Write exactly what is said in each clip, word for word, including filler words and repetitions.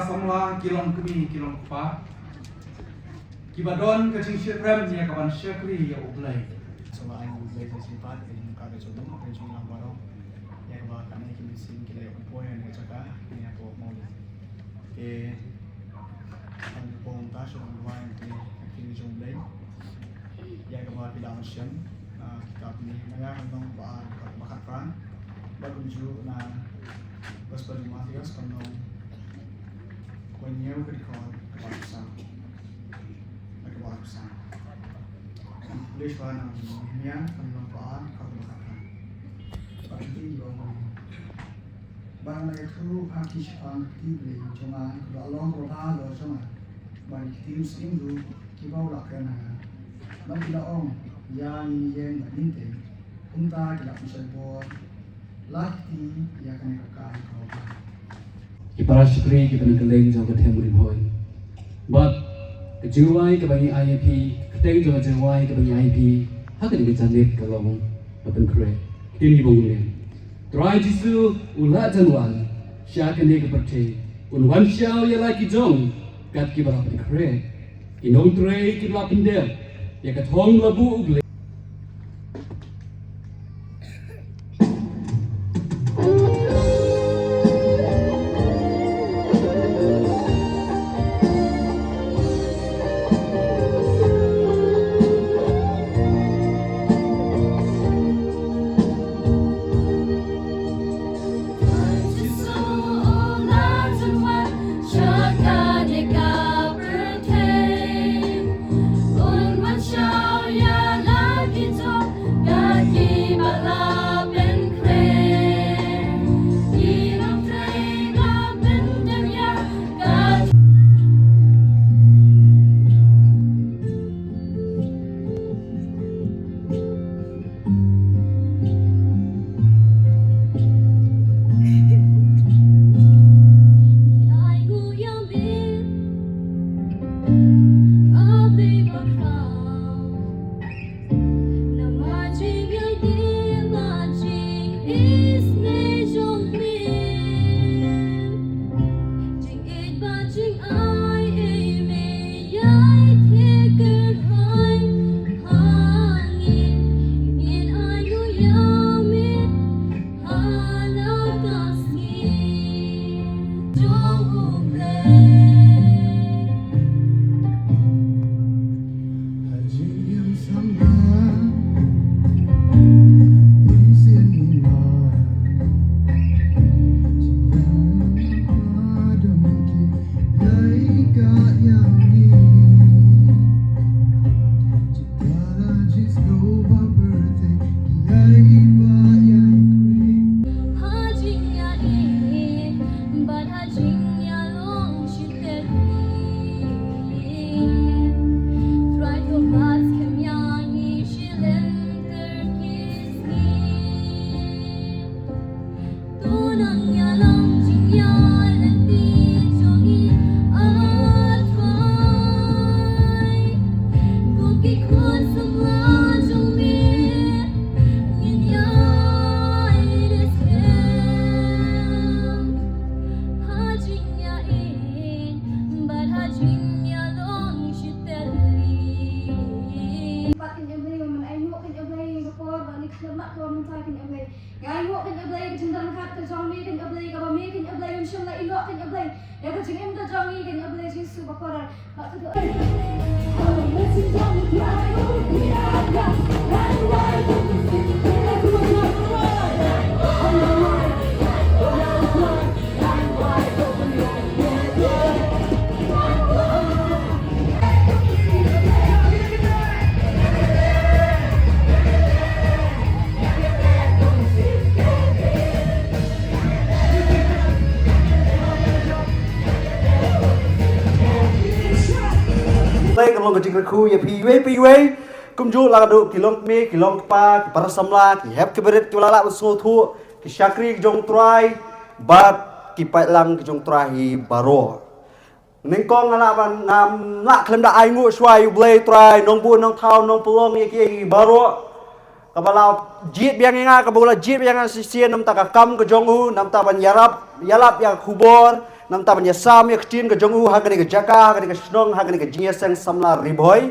Samla ki long kmie ki long kpa kiba don ka jingshitrhem ïa ka ban shakri ïa U Blei. Sngewbha ai U Blei ka jingpynkhuid ïa ka jong u, ka jong u lang baroh. Ïa kaba kane ki mynsiem ki la ïoh poi ha kane ka jaka, ïa ka Mawlid. Te, ngan pynpaw kumta sha U Blei, ïa ki jong U Blei. Ïa kaba phi la ong shen, ah, kitab ne, na ka lynnong ba, ba khatphra, bad kumjuh na Gospel jong u Mathaios, ka lynnong ba hynñiew, ka dkhot ba arphew saw. Bad kaba arphew saw. English ba na Nehemia, ka lynnong ba ar, ka dkhot ba khatphra. Bad ka ktien ba ong kumne. Bad nga la ïathuh ha ki shaphang ka kti Blei jong nga kaba la long kaba bha halor jong nga, bad ki ktien syiem ruh kiba u la kren ha nga. Bad ki la ong, ïa ngi ngin ïeng bad ngin tei. Kumta ki la pynshoi bor la ki kti ïa kane ka kai kaba bha. Ki para shakri kiba na kylleng jong ka Them Ri Bhoi. Bad ka jingrwai kaba ngi ai ïa phi, ka kyrteng jong ka jingrwai kaba ngi ai ïa phi ha kane ka janmiet ka long Ba Pynkhreh. Ktien kiba ong kumne. Trai Jisu u la jan wan sha kane ka pyrthei, un wan shaw ïa la ki jong kat kiba la pynkhreh, ki nongtrei kiba la pyndep ïa ka thong ba la buh U Blei. Pat kane Blei, men ai nguh kane Blei, ka por ba ni khlem mat ka mynta kane Blei. Ngai nguh kane Blei, ka jingdon kat ka jong me kane Blei, kaba me kane Blei, un shim la ïehnoh kane Blei. Ïa ka jingim ka jong ngi kane Blei Jisu ba kordor. Ba ka dei. Te ka long ka jingkyrkhu ïa phi iwei pa iwei. Kumjuh la ka dei ki long kmie, ki long kpa, ki para samla, ki hep ki barit, ki ba la lah ban sngewthuh, ki shakri ki jong U Trai bad ki paidlang ki jong U Trai hi baroh. Nyngkong nga lah ban, ngam lah khlem da ai nguh shuwa ïa U Blei Trai Nongbuh Nongthaw Nongpynlong ïa ki, ïa ki baroh. Kaba la jied biang ïa nga, kaba u la jied biang ïa nga shisien namta ka kam ka jong u, namta ban ïarap, ïalap ïa ka khubor, namta ban ïasam ïa ka ktien ka jong u ha kane ka jaka, ha kane ka shnong, ha kane ka Jingïaseng Samla Ri Bhoi.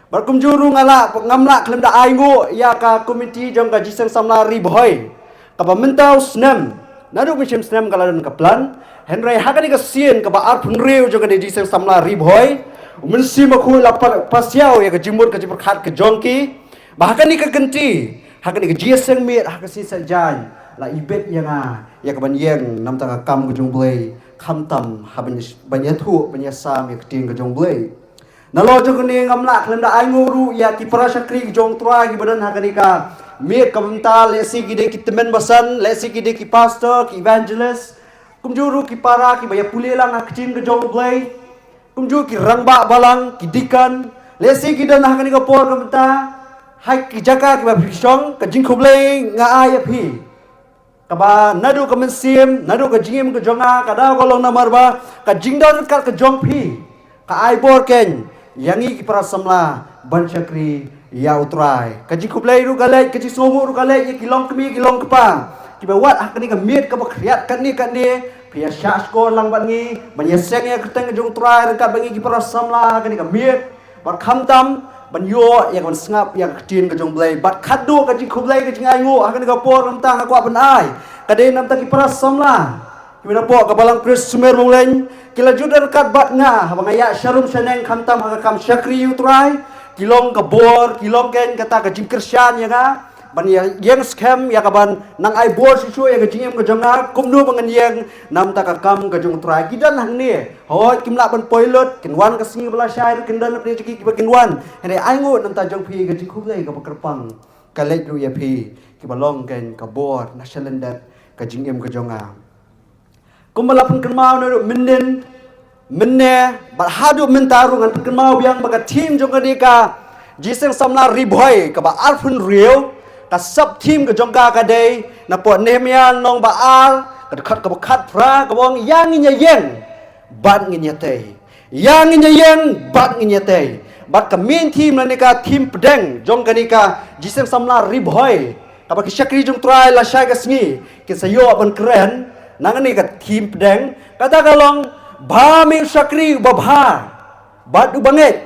Bad kumjuh ruh nga lah, ngam lah khlem da ai nguh ïa ka komiti jong ka Jingïaseng Samla Ri Bhoi, kaba mynta u snem, naduh mynsiem snem ka la don ka plan. Hynrei ha kane ka sien kaba arphew hynriew jong kane ka Jingïaseng Samla Ri Bhoi, u Mynsiem Bakhuid u la pa-, pasiaw ïa ka jingmut ka jingpyrkhat ka jong ki, ba ha kane ka kynti, ha kane ka Jingïaseng Miet, ha ka sngi Saitjaiñ, la ibit ïa nga ïa ka ban ïeng namta ka kam ka jong U Blei, khamtam ha ban, ban ïathuh, ban ïasam ïa ka ktien ka jong U Blei. Nalor jong kane ngam lah khlem da ai nguh ruh ïa ki para shakri ki jong U Trai kiba don ha kane ka miet ka bynta, lehse ki dei ki tymmen basan, lehse ki dei ki pastor, ki evangelist, kumjuh ruh ki para kiba ïa pule lang ha ka ktien ka jong U Blei, kumjuh ki rangbah balang, ki deacon, lehse ki don ha kane ka por ka bynta, ha ki jaka kiba phi shong, ka jingkhublei nga ai ïa phi. Kaba naduh ka mynsiem, naduh ka jingim ka jong nga, ka daw ka long namar ba ka jingdon ryngkat ka jong phi ka ai bor keiñ ïa ngi ki para samla ban shakri ïa U Trai. Ka jingkhublei ruh ka leit, ka jingsngewbha ruh ka leit ïa ki long kmie, ki long kpa, kiba wat ha kane ka miet kaba khriat katne katne, phi ïa shah shkor lang bad ngi ban ïaseng ïa ka kyrteng ka jong U Trai ryngkat bad ngi ki para samla ha kane ka miet. Bad khamtam ban ïoh ïa ka ban sngap ïa ka ktien ka jong U Blei. Bad khadduh ka jingkhublei, ka jingainguh ha kane ka por, namta nga kwah ban ai, ka dei namta ki para samla kiba napoh ka Balang Khrist Sumer Mawlein, ki la ju don ryngkat bad nga haba nga ïaid sharum shaneng khamtam ha ka kam shakri U Trai. Ki long ka bor, ki long keiñ kata ka jingkyrshan ïa nga ban ïa ïeng skhem ïa ka ban nang ai bor shuh shuh ïa ka jingim ka jong nga, kumno ba ngan ïeng namta ka kam ka jong U Trai. Ki don hangne, hooid, kim lah ban poi lut, kin wan ka sngi ba lashai ruh kin don, hapdeng jong ki kiba kin wan. Hynrei ainguh namta jong phi, ka jingkhublei kaba kyrpang ka leit ruh ïa phi, kiba long keiñ ka bor na shalyndet ka jingim ka jong nga. Kumba la pynkynmaw naduh mynnin, mynne bad haduh mynta ruh, ngan pynkynmaw biang ba ka theme jong kane ka Jingïaseng Samla Ri Bhoi kaba arphew hynriew, ka sub theme ka jong ka ka dei, napoh Nehemiah lynnong ba ar, ka dkhot kaba khatphra, kaba ong, ïa ngin ïa ïeng bad ngin ïa tei. Ïa ngin ïa ïeng bad ngin ïa tei. Bad ka main theme lane ka theme pdeng jong kane ka Jingïaseng Samla Ri Bhoi, kaba ki shakri jong U Trai lashai ka sngi kin sa ïoh ban kren, na kane ka theme pdeng, kata ka long, Bha me u shakri uba bha bad uba ngeit,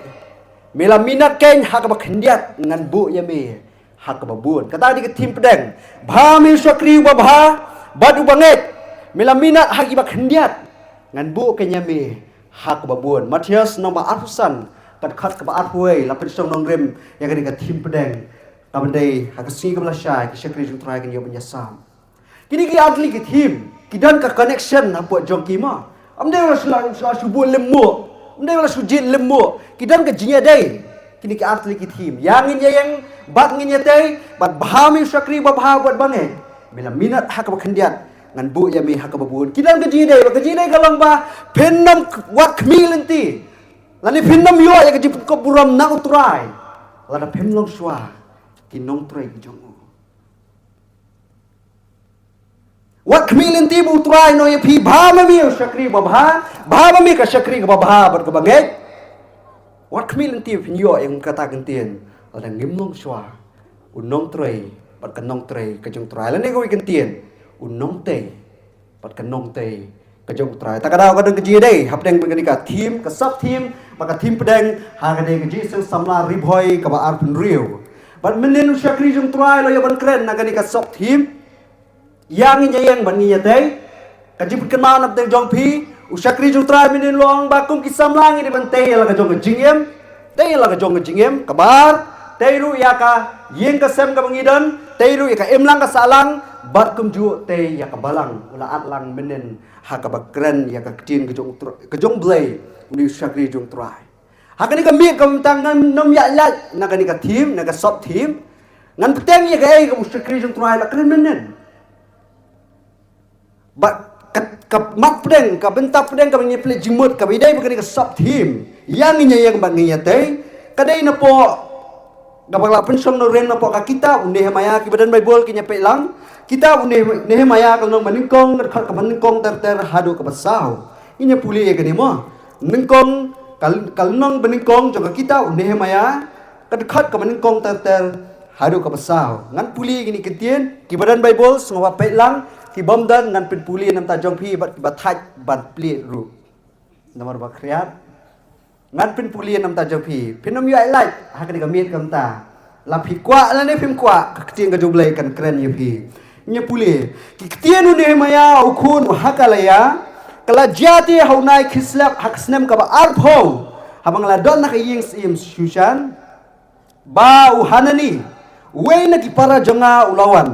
me la minot keiñ ha kaba khyndiat, ngan buh ïa me ha kaba bun. Kata dei ka theme pdeng. Bha me u shakri uba bha bad uba ngeit, me la minot ha kiba khyndiat, ngan buh keiñ ïa me ha kaba bun. Mathaios lynnong ba arphew san, ka dkhot kaba arphew wei, la pynshong nongrim ïa kane ka theme pdeng, kaba dei ha ka sngi kaba lashai ki shakri jong U Trai kin ïoh ban ïasam. Kine ki artylli ki theme ki don ka connection hapoh jong ki, ma. Ym dei la shu, la shu buh lem mo. Ym dei ba la shu jied lem mo. Ki don ka jingïadei. Kine ki ar tylli ki theme. Ïa ngin ïeng, bad ngin ïatei, bad bha me u shakri babha bad bangeit. Me la minot ha kaba khyndiat. Ngan buh ïa me ha kaba bun. Ki don ka jingïadei, bad ka jingïadei ka long ba, phin ym wat khmih lynti. Lane phin ym ïoh ïa ka jingpynkop burom na u Trai. Lada phim long shuwa ki nongtrei ki jong u. Wat khmih lynti ba u Trai un ong ïa phi, bha ma me u shakri babha, bha ma me ka shakri kaba bha bad kaba ngeit. Wat khmih lynti ba phin ïoh ïa kata ka ktien. Lada ngim long shuwa u nongtrei bad ka nongtrei ka jong u Trai. Lane kawei ka ktien, u nongtei bad ka nongtei ka jong u Trai. Ta ka daw ka don ka jingïadei hapdeng bad kane ka theme, ka sub theme, bad ka theme pdeng ha kane ka Jingïaseng Samla Ri Bhoi kaba arphew hynriew. Bad mynhynnin u shakri jong u Trai u la ïoh ban kren na kane ka sub theme. Ïa ngin ïeng bad ngin ïatei. Ka jingpynkynmaw na pdeng jong phi, u shakri jong u Trai mynhynnin u ong ba kum ki samla ngi dei ban tei ïa la ka jong ka jingim. Tei ïa la ka jong ka jingim, kaba ar, tei ruh ïa ka ïing ka sem kaba ngi don, tei ruh ïa ka imlang ka sahlang, bad kumjuh tei ïa ka balang, u la ïathuh lang mynhynnin ha kaba kren ïa ka ktien ka jong u Trai, ka jong u Blei, une u shakri jong u Trai. Ha kane ka miet ka mynta ngan nym ïaid lait na kane ka theme, na ka sub theme. Ngan bteng ïa kaei kaba u shakri jong u Trai u la kren mynhynnin. Bad ka, ka mat pdeng, ka bynta pdeng kaba ngi plie jingmut, kaba ïadei bad kane ka sub theme. Ïa ngin ïeng bad ngin ïatei. Ka dei napoh, kaba la pynshong noh rim napoh ka kitab u Nehemiah, kiba don Baibl kin ïa peit lang. Kitab u Neh-, Nehemiah ka lynnong banyngkong, ka dkhot kaba nyngkong ter ter haduh kaba saw. Ngin ïa pule ïa kane mo. Nyngkong, ka, ka lynnong banyngkong jong ka kitab u Nehemiah, ka dkhot kaba nyngkong ter ter haduh kaba saw. Ngan pule ïa kine ki ktien, kiba don Baibl sngewbha peit lang, ki bym don ngan pynpule na ka bynta jong phi bad kiba thait ban plie ruh. Namar ba khriat ngan pynpule na ka bynta jong phi. Phin nym ïaid lait ha kane ka miet ka mynta. La phi kwah lane phim kwah, ka ktien ka jong u Blei kan kren ïa phi. Ngin ïa pule. Ki ktien u Nehemiah u khun u Hakaliah, ka la jia te ha u Nai Kislev ha ka snem kaba arphew, haba nga la don ha ka ïing syiem Shushan. Ba u Hanani, uwei na ki para jong nga u la wan,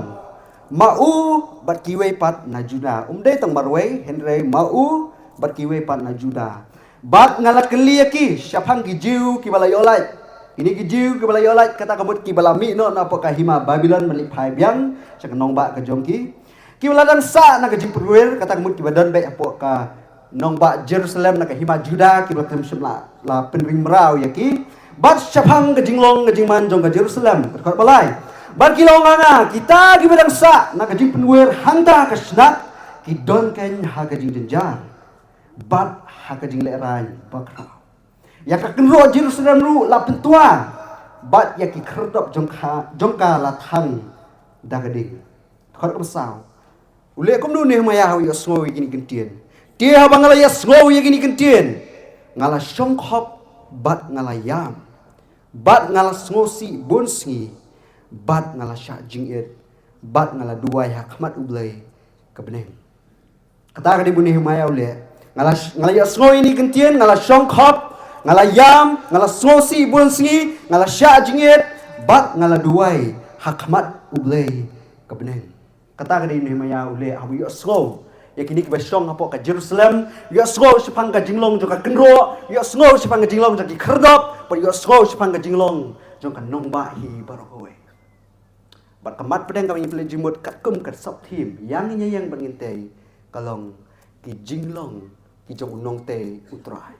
ma u bad kiwei pat na Judah. Um dei tang marwei, hynrei ma u bad kiwei pat na Judah. Bad nga la kylli ïa ki shaphang ki Jiw kiba la ïoh lait. Kine ki Jiw kiba la ïoh lait, kata ka mut kiba la mih noh napoh ka hima Babilon ban leit phai biang sha ka nongbah ka jong ki. Kiba la dang sah na ka jingpynwir, kata ka mut kiba don beit hapoh ka nongbah Jerusalem na ka hima Judah, kiba la khlem shym la, la pynring mraw ïa ki. Bad shaphang ka jinglong ka jingman jong ka Jerusalem. Ka dkhot ba lai. Bad ki la ong ha nga, kita kiba dang sah na ka jingpynwir hangta ka shnat, ki don kein ha ka jingjynjar bad ha ka jinglehrain bakhraw. Ïa ka kynroh Jerusalem ruh la pyntwa, bad ïa ki khyrdop jong ka, jong ka la thang da ka ding. Dkhot kaba saw. U leh kumno u Nehemiah haba u ïohsngew ïa kine ki ktien? Te haba nga la ïohsngew ïa kine ki ktien, nga la shongkhop bad nga la ïam, bad nga la sngewsih bun sngi, bad nga la shah jingit, bad nga la duwai ha khmat U Blei ka bneng. Kata ka dei ba u Nehemiah u leh. Nga la, nga la ïohsngew ïa kine ki ktien, nga la shongkhop, nga la ïam, nga la sngewsih bun sngi, nga la shah jingit, bad nga la duwai ha khmat U Blei ka bneng. Kata ka dei u Nehemiah u leh haba u ïohsngew ïa kine kiba shong hapoh ka Jerusalem, ïohsngew shaphang ka jinglong jong ka kynroh, ïohsngew shaphang ka jinglong jong ki khyrdop, bad ïohsngew shaphang ka jinglong jong ka nongbah hi baroh kawei. Bad ka mat pdeng kaba ngi plie jingmut katkum ka sub theme, ïa ngin ïeng bad ngin tei, ka long ki jinglong ki jong u nongtei u Trai.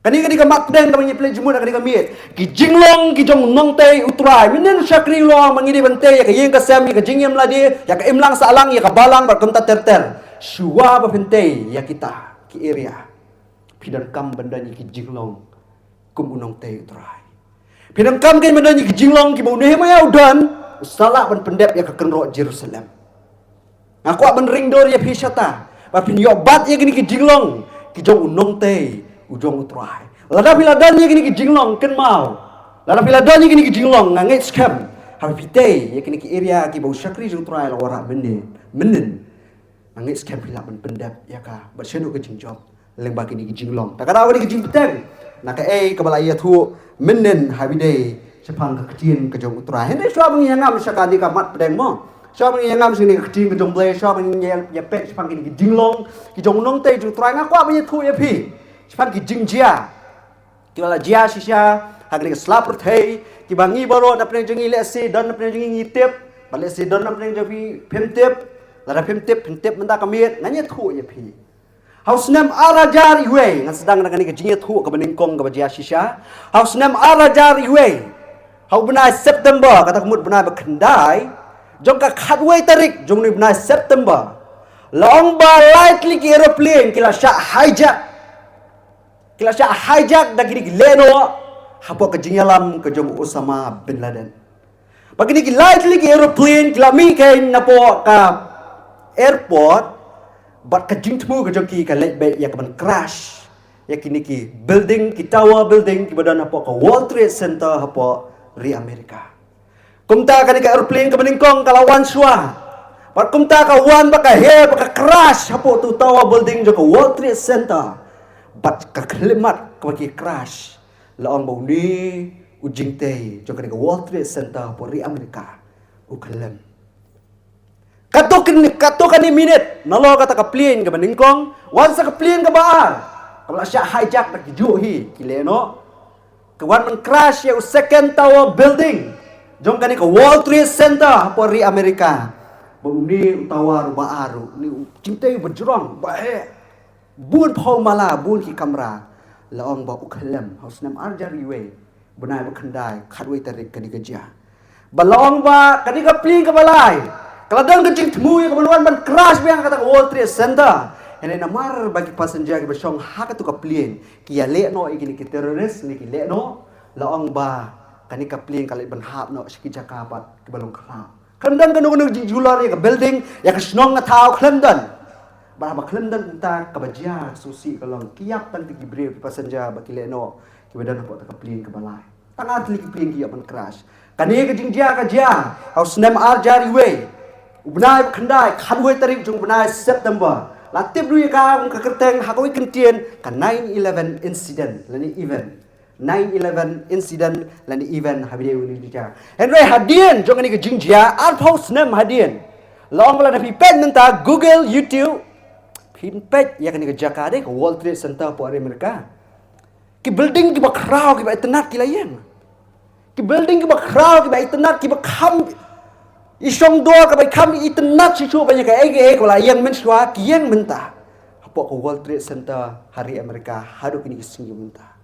Kane ka dei ka mat pdeng kaba ngi plie jingmut ha kane ka miet. Ki jinglong ki jong u nongtei u Trai. Mynhynnin u shakri u la ong ba ngi dei ban tei ïa ka ïing ka sem, ïa ka jingim lade, ïa ka imlang sahlang, ïa ka balang bad kumta ter ter. Shuwa ba phin tei ïa kita ki area, phi donkam ban don ïa ki jinglong kum u nongtei u Trai. Phi donkam kein ban don ïa ki jinglong kiba u Nehemiah u don, u sa lah ban pyndep ïa ka kynroh Jerusalem. Nga kwah ban ring dur ïa phi shata ba phin ïoh bat ïa kine ki jinglong ki jong u nongtei u jong u Trai. Lada phi la don ïa kine ki jinglong, kynmaw, lada phi la don ïa kine ki jinglong, nga ngeit skhem haba phi tei ïa kine ki area kiba u shakri jong u Trai u la wanrah mynhynnin, mynhynnin, nga ngeit skhem phi lah ban pyndep ïa ka bad shaduh ka jingjop lyngba kine ki jinglong. Ta ka daw kane ka jingpynteng, na kaei kaba la ïathuh mynhynnin haba ïadei shaphang ka ktien ka jong u Trai. Hynrei shuwa ba ngin ïa ngam sha kane ka mat pdeng mo, shuwa ba ngin ïa ngam sha kane ka ktien ka jong u Blei, shuwa ba ngin ïa, ïa peit shaphang kine ki jinglong ki jong u nongtei jong u Trai, nga kwah ban ïathuh ïa phi Shaphang ki jingjia kiba la jia shisha ha kane ka sla pyrthei, kiba ngi baroh na pdeng jong ngi lehse don na pdeng jong ngi ngi tip, bad lehse don na pdeng jong phi phim tip, lada phim tip, phin tip mynta ka miet, ngan ïathuh ïa phi. Ha u snem ar hajar iwei, ngan sdang na kane ka jingïathuh kaba nyngkong kaba jia shisha. Ha u snem ar hajar iwei, ha u bnai September, kata ka mut bnai ba khyndai, jong ka khatwei tarik jong une u bnai September, la ong ba lai tylli ki aeroplane ki la shah hijack, ki la shah hijack da kine ki lehnoh hapoh ka jingïalam ka jong Osama bin Laden. Ba kine ki lai tylli ki aeroplane ki la mih kein napoh ka airport, bad ka jingthmu ka jong ki ka leit beit ïa kaban crash ïa kine ki building, ki tower building kiba don hapoh ka World Trade Center hapoh ri America. Kumta kane ka aeroplane kaba nyngkong ka la wan shuwa, bad kumta ka wan bad ka heh bad ka crash hapoh utu u tower building jong ka World Trade Center, bad ka khyllipmat kaba ki crash, la ong ba une u jingtei jong kane ka World Trade Center hapoh ri America u khyllem. Katto kane, katto kane minit, nalor kata ka plane kaba nyngkong wan sa ka plane kaba ar, kaba la shah hijack da kijuh hi ki lehnoh, ka wan ban crash ïa u second tower building jong kane ka World Trade Center hapoh ri America. Ba une u tower uba ar, une u jingtei uba jrong, uba heh, bun phew mala, bun ki kamra, la ong ba u khyllem ha u snem ar hajar iwei, bnai ba khyndai, khatwei tarik, kane ka jia. Ba la ong ba kane ka plane kaba lai ka la don ka jingthmu ïa kaban wan ban crash biang ha kata ka World Trade Center. Hynrei namar ba ki passenger kiba shong ha katu ka plane ki ïaleh noh ïa kine ki terrorist ne ki lehnoh, la ong ba kane ka plane ka leit ban hap noh sha ki jaka pat kiba long khlaw. Khlem don kano kano jingjulor ïa ka building, ïa ka shnong, nga thaw khlem don. Bad haba khlem don kumta, kaba jia sngewsih ka long ki ïap tang ki briew, ki passenger bad ki lehnoh kiba don hapoh kata ka plane kaba lai. Tang ar tylli ki plane ki ïoh ban crash. Kane ka jingjia ka jia ha u snem ar hajar iwei, u bnai ba khyndai, khatwei tarik jong u bnai September. La tip ruh ïa ka kum ka kyrteng ha kawei ka kyntien ka nine eleven incident lane event. Nine eleven incident lane event ha ba ïadei une u jingjia. Hynrei hadien jong kane ka jingjia, arphew snem hadien, la ong ba lada phi peit mynta Google, YouTube, phin peit ïa kane ka jaka de, ka World Trade Center hapoh ri America. Ki building kiba khraw, kiba itynnad ki la ïeng. Ki building kiba khraw, kiba itynnad, kiba kham i shong dor, kiba kham itynnad shuh shuh ban ïa kaei kaei kaba la ïeng mynshuwa, ki ïeng mynta hapoh ka World Trade Center ha ri America haduh kine ki sngi mynta.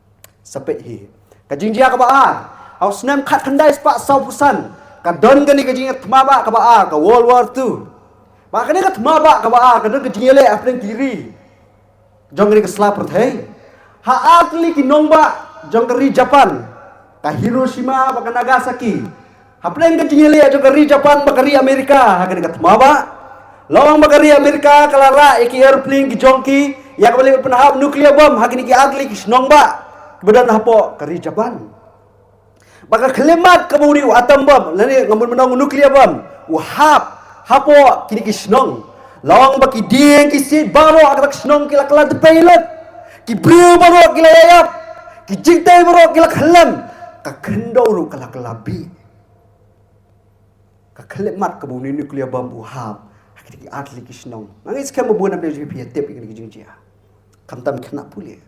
Sa peit hi ka jingjia kaba ar. Ha u snem khatkhyndai spah sawphew san, ka don kane ka jingïathma bah kaba ar, ka World War Two. Ba kane ka thma bah kaba ar ka don ka jingïaleh hapdeng ki ri jong kane ka sla pyrthei. Ha ar tylli ki nongbah jong ka ri Japan, ka Hiroshima bad ka Nagasaki. Hapdeng ka jingïaleh jong ka ri Japan bad ka ri America ha kane ka thma bah, la ong ba ka ri America ka la rah ïa ki aeroplane ki jong ki ïa kaba leit ban hap nuclear bomb ha kine ki ar tylli ki shnong bah kiba don hapoh ka ri Japan. Ba ka khyllipmat kaba u dei u atom bomb lane nga mut mynta u nuclear bomb u hap hapoh kine ki shnong, la ong ba ki dieng ki siej baroh ha kata ka shnong ki la kylla dpei lut. Ki briew baroh ki la ïaïap. Ki jingtei baroh ki la khyllem. Ka khyndew ruh ka la kylla bih. Ka khyllipmat kaba une u nuclear bomb u hap ha kine ki ar tylli ki shnong. Nga ngeit skhem ba bun na pdeng jong phi ïa tip ïa kine ki jingjia. Khamtam khynnah pule.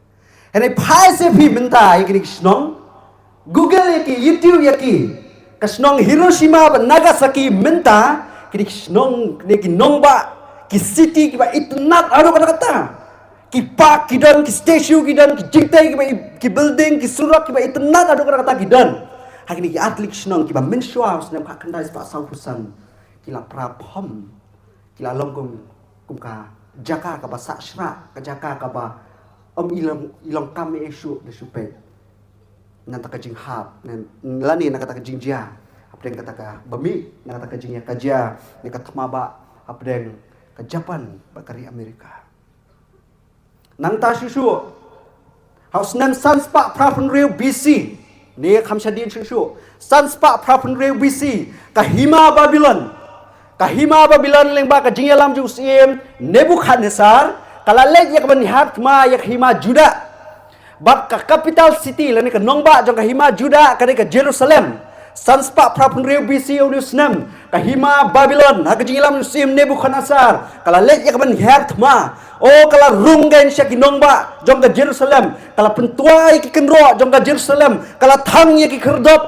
Hynrei phai se phi mynta ïa kine ki shnong, Google ïa ki, YouTube ïa ki. Ka shnong Hiroshima bad Nagasaki mynta, kine ki shnong, kine ki nongbah, ki city kiba itynnad haduh katta katta. Ki park ki don, ki statue ki don, ki jingtei kiba i-, ki building, ki surok kiba itynnad haduh katta katta ki don. Ha kine ki ar tylli ki shnong kiba mynshuwa ha u snem khatkhyndai spah sawphew san ki la pra phom, ki la long kum, kum ka jaka kaba sah shrah, ka jaka kaba ym i long, i long kam ei ei shuh da shu peit. Na kata ka jinghap, na, lane na kata ka jingjia hapdeng kata kaba mih, na kata ka jingïakajia ne ka thma bah hapdeng ka Japan bad ka ri America. Nangta shuh shuh, ha u snem san spah phra phew hynriew B C, ne kham shadien shuh shuh, san spah phra phew hynriew B C, ka hima Babilon, ka hima Babilon lyngba ka jingïalam jong u syiem Nebukhadnessar, ka la leit ïa ka ban ïahap thma ïa ka hima Judah. Bad ka capital city lane ka nongbah jong ka hima Judah ka dei ka Jerusalem. San spah phra phew hynriew B C, une u snem, ka hima Babilon ha ka jingïalam u syiem Nebukhadnessar ka la leit ïa ka ban her thma. O, ka la rung kein sha ki nongbah jong ka Jerusalem, ka la pyntwa ïa ki kynroh jong ka Jerusalem, ka la thang ïa ki khyrdop.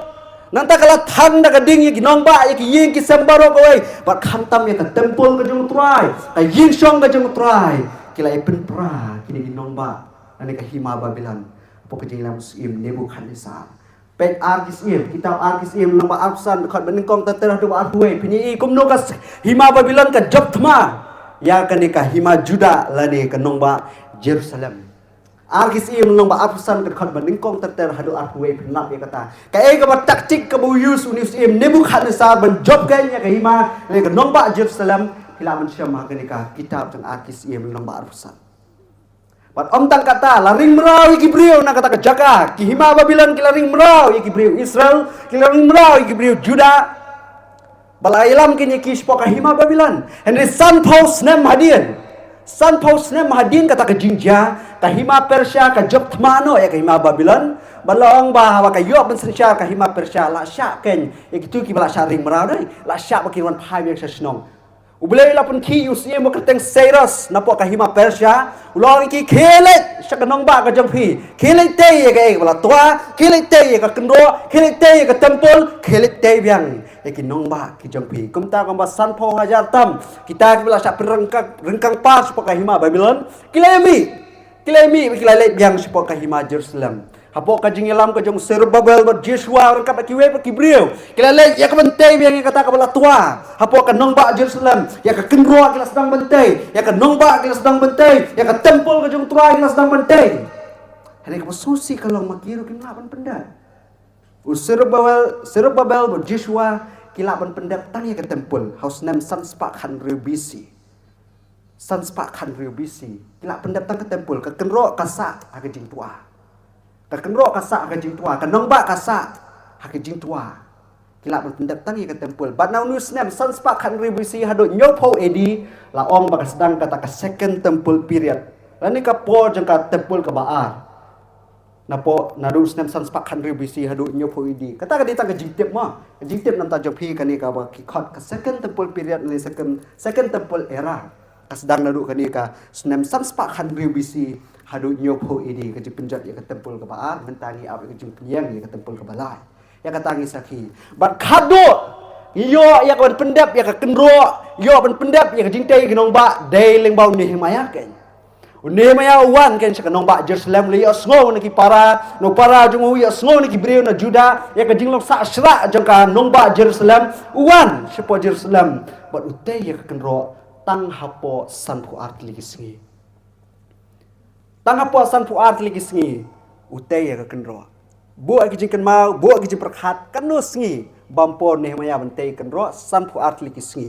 Nangta ka la thang da ka ding ïa ki nongbah, ïa ki ïing ki sem baroh kawei, bad khamtam ïa ka templ ka jong u Trai, ka ïingshong ka jong u Trai. Ki la ïa pynpra kine ki nongbah na kane ka hima Babilon hapoh ka jingïalam u syiem Nebukhadnessar. Peit Ar Ki Syiem, kitab Ar Ki Syiem lynnong ba arphew san, dkhot ba nyngkong ter ter haduh ba arphew wei. Phin ïohi kumno ka s-, hima Babilon ka jop thma ïa kane ka hima Judah lane ka nongbah Jerusalem. Ar Ki Syiem lynnong ba arphew san, dkhot ba nyngkong ter ter haduh arphew wei, phin lap ïa kata. Kaei kaba taktik kaba u use une u syiem Nebukhadnessar ban jop kein ïa ka hima lane ka nongbah Jerusalem, phi lah ban shem ha kane ka kitab jong Ar Ki Syiem lynnong ba arphew san. Bad ym tang kata, la ring mraw ïa ki briew na kata ka jaka. Ki hima Babilon ki la ring mraw ïa ki briew Israel, ki la ring mraw ïa ki briew Judah. Ba la ïalam kein ïa ki shapoh ka hima Babilon. Hynrei sanphew snem hadien, sanphew snem hadien kata ka jingjia, ka hima Persia ka jop thma noh ïa ka hima Babilon. Bad la ong ba haba ka ïoh ban synshar ka hima Persia, la shah kein ïa kito kiba la shah ring mraw, dei, la shah ba kin wan phai biang sha shnong. U Blei u la pynkhih ïa u syiem ba kyrteng Cyrus napoh ka hima Persia. U la ong ïa ki, khie leit sha ka nongbah ka jong phi, khie leit tei ïa kaei kaba la twa, khie leit tei ïa ka kynroh, khie leit tei ïa ka templ, khie leit tei biang ïa ki nongbah ki jong phi. Kumta kumba sanphew hajar tam kita kiba la shah pynryngkang, ryngkang paw shapoh ka hima Babilon, ki la ïa mih, ki la ïa mih, ki la leit biang shapoh ka hima Jerusalem. Hapoh ka jingïalam ka jong u Zerubbabel bad Joshua ryngkat bad kiwei pat ki briew, ki la leit ïa ka ban tei biang ïa kata kaba la twa hapoh ka nongbah Jerusalem. Ïa ka kynroh ki la sdang ban tei, ïa ka nongbah ki la sdang ban tei, ïa ka templ ka jong u Trai ki la sdang ban tei. Hynrei kaba sngewsih ka long ma ki ruh kim lah ban pyndep. U Zerubbabel, Zerubbabel bad Joshua ki lah ban pyndep tang ïa ka templ ha u snem san spah khathynriew B C. San spah khathynriew B C, ki lah pyndep tang ka templ. Ka kynroh ka sah ha ka jingtwa. Ka kynroh ka sah ha ka jingtwa, ka nongbah ka sah ha ka jingtwa. Ki lah ban pyndep tang ïa ka templ. Bad na une u snem san spah khathynriew B C haduh hynñiewphew A D, la ong ba ka sdang kata ka Second Temple Period, lane ka por jong ka templ kaba ar. Napoh, naduh u snem san spah khathynriew B C haduh hynñiewphew A D. Kata ka dei tang ka jingtip mo. Ka jingtip na ka bynta jong phi, kane kaba ki khot ka Second Temple Period ne Second, Second Temple Era, ka sdang naduh kane ka snem san spah khathynriew B C haduh hynñiewphew A D, ka jingpynjot ïa ka templ kaba ar. Mynta ngi ap ïa ka jingpynïeng ïa ka templ kaba lai. Ïa kata ngi sakhi. Bad khadduh ngi ïoh ïa ka ban pyndep ïa ka kynroh, ïoh ban pyndep ïa ka jingtei ki nongbah, dei lyngba u Nehemiah kein. U Nehemiah u wan kein sha ka nongbah Jerusalem, u la ïohsngew na ki para, na u para jong u, u ïohsngew na ki briew na Judah ïa ka jinglong sah shrah jong ka nongbah Jerusalem. U wan shapoh Jerusalem bad u tei ïa ka kynroh tang hapoh sanphew ar tylli ki sngi. Tang hapoh sanphew ar tylli ki sngi u tei ïa ka kynroh. Buh ïa ki jingkynmaw, buh ïa ki jingpyrkhat, katno sngi bym poi Nehemiah ban tei ïa ka kynroh? Sanphew ar tylli ki sngi.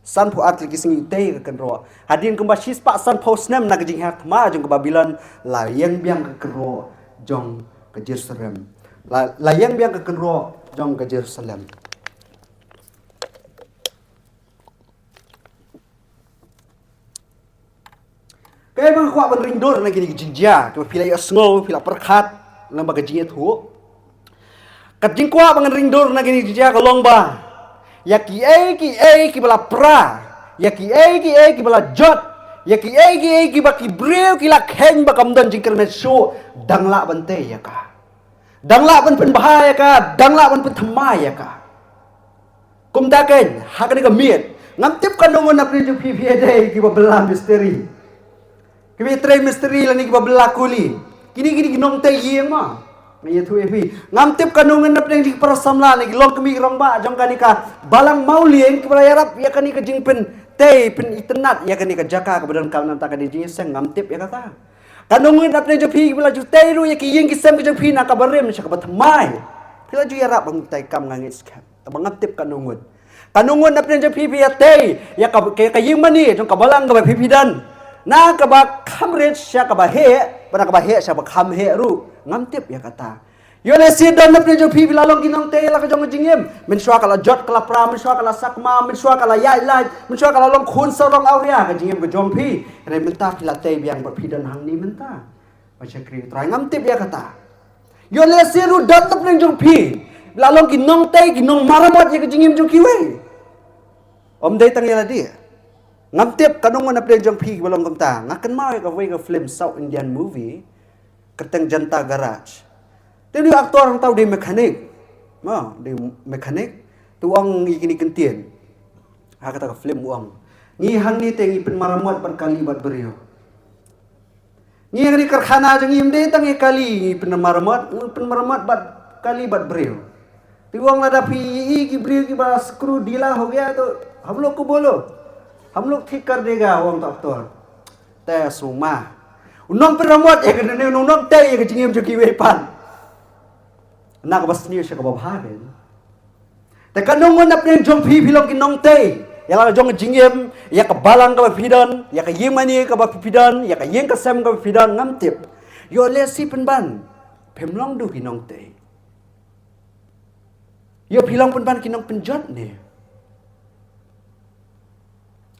Sanphew ar tylli ki sngi u tei ïa ka kynroh. Hadien kumba shispah sanphew snem na ka jingher thma jong ka Babilon, la ïeng biang ka kynroh jong ka Jerusalem. La, la ïeng biang ka kynroh jong ka Jerusalem. Kaei ba nga kwah ban ring dur na kine ki jingjia kiba phi la ïohsngew, phi la pyrkhat lyngba ka jingïathuh? Ka jingkwah ba ngan ring dur na kine ki jingjia ka long ba ïa kiei kiei kiba la pra, ïa kiei kiei kiba la jot, ïa kiei kiei kiba ki briew ki la kheiñ ba kam don jingkyrmen shuh, dang lah ban tei ïa ka. Dang lah ban pynbha ïa ka, dang lah ban pynthymmai ïa ka. Kumta kein, ha kane ka miet, ngam tip katno ngut na pdeng jong phi phi ïadei kiba bylla mistri, kiba ïatrei mistri lane kiba bylla kuli. Kine, kine ki nongtei ïing mo. Nga ïathuh ïa phi, ngam tip katno ngut na pdeng jong ki para samla ne ki longkmie rangbah jong kane ka balang mawlieng kiba la ïarap ïa kane ka jingpyntei pynitynnad ïa kane ka jaka kaba donkam na ka bynta ka jingïaseng, ngam tip ïa kata. Katno ngut na pdeng jong phi kiba la ju tei ruh ïa ki ïing ki sem ki jong phi na kaba rim sha kaba thymmai? Phi la ju ïarap ban tei kam, nga ngeit skhem. Tangba ngam tip katno ngut. Katno ngut na pdeng jong phi phi ïatei ïa ka, ka, ka ïing mane jong ka balang kaba phi phi don, na kaba kham rit sha kaba heh, bad na kaba heh sha kaba kham heh ruh? Ngam tip ïa kata. Ïoh lehse don na pdeng jong phi phi la long ki nongtei la ka jong ka jingim. Mynshuwa ka la jot ka la pra, mynshuwa ka la sakma, mynshuwa ka la ïaid lait, mynshuwa ka la long khun sarong awria ka jingim ka jong phi. Hynrei mynta phi la tei biang bad phi don hangne mynta ban shakri U Trai, ngam tip ïa kata. Ïoh lehse ruh don na pdeng jong phi Phi la long ki nongtei, ki nongmaramot ïa ka jingim jong kiwei. Ym dei tang ïa lade. Ngam tip katno ngut na pdeng jong phi kiba long kumta. Nga kynmaw ïa kawei ka film South Indian movie, kyrteng Janta Garage. Te u actor hangta u dei mechanic. Ma, u dei mechanic. Te u ong ïa kine ki kyntien ha kata ka film, u ong, ngi hangne te ngi pynmaramot bad kali bad briew. Ngi hangne karkhana jong ngi ym dei tang ïa kali ngi pynmaramot, ngi pynmaramot bad kali bad briew. Te u ong lada phi ïohi ki briew kiba screw, ढीला हो गया तो हम लोग को बोलो, हम लोग ठीक कर देगा, u ong u actor. Te sngewma. U nongpynmaramot ïa kane, u nongtei ïa ka jingim jong kiwei pat. Na kaba sniew sha kaba bha kein. Te katno ngut na pdeng jong phi phi long ki nongtei ïa la ka jong ka jingim, ïa ka balang kaba phi don, ïa ka ïingmane kaba phi don, ïa ka ïing ka sem kaba phi don, ngam tip. Ïoh lehse pynban phim long duh ki nongtei. Ïoh phi long pynban ki nongpynjot ne.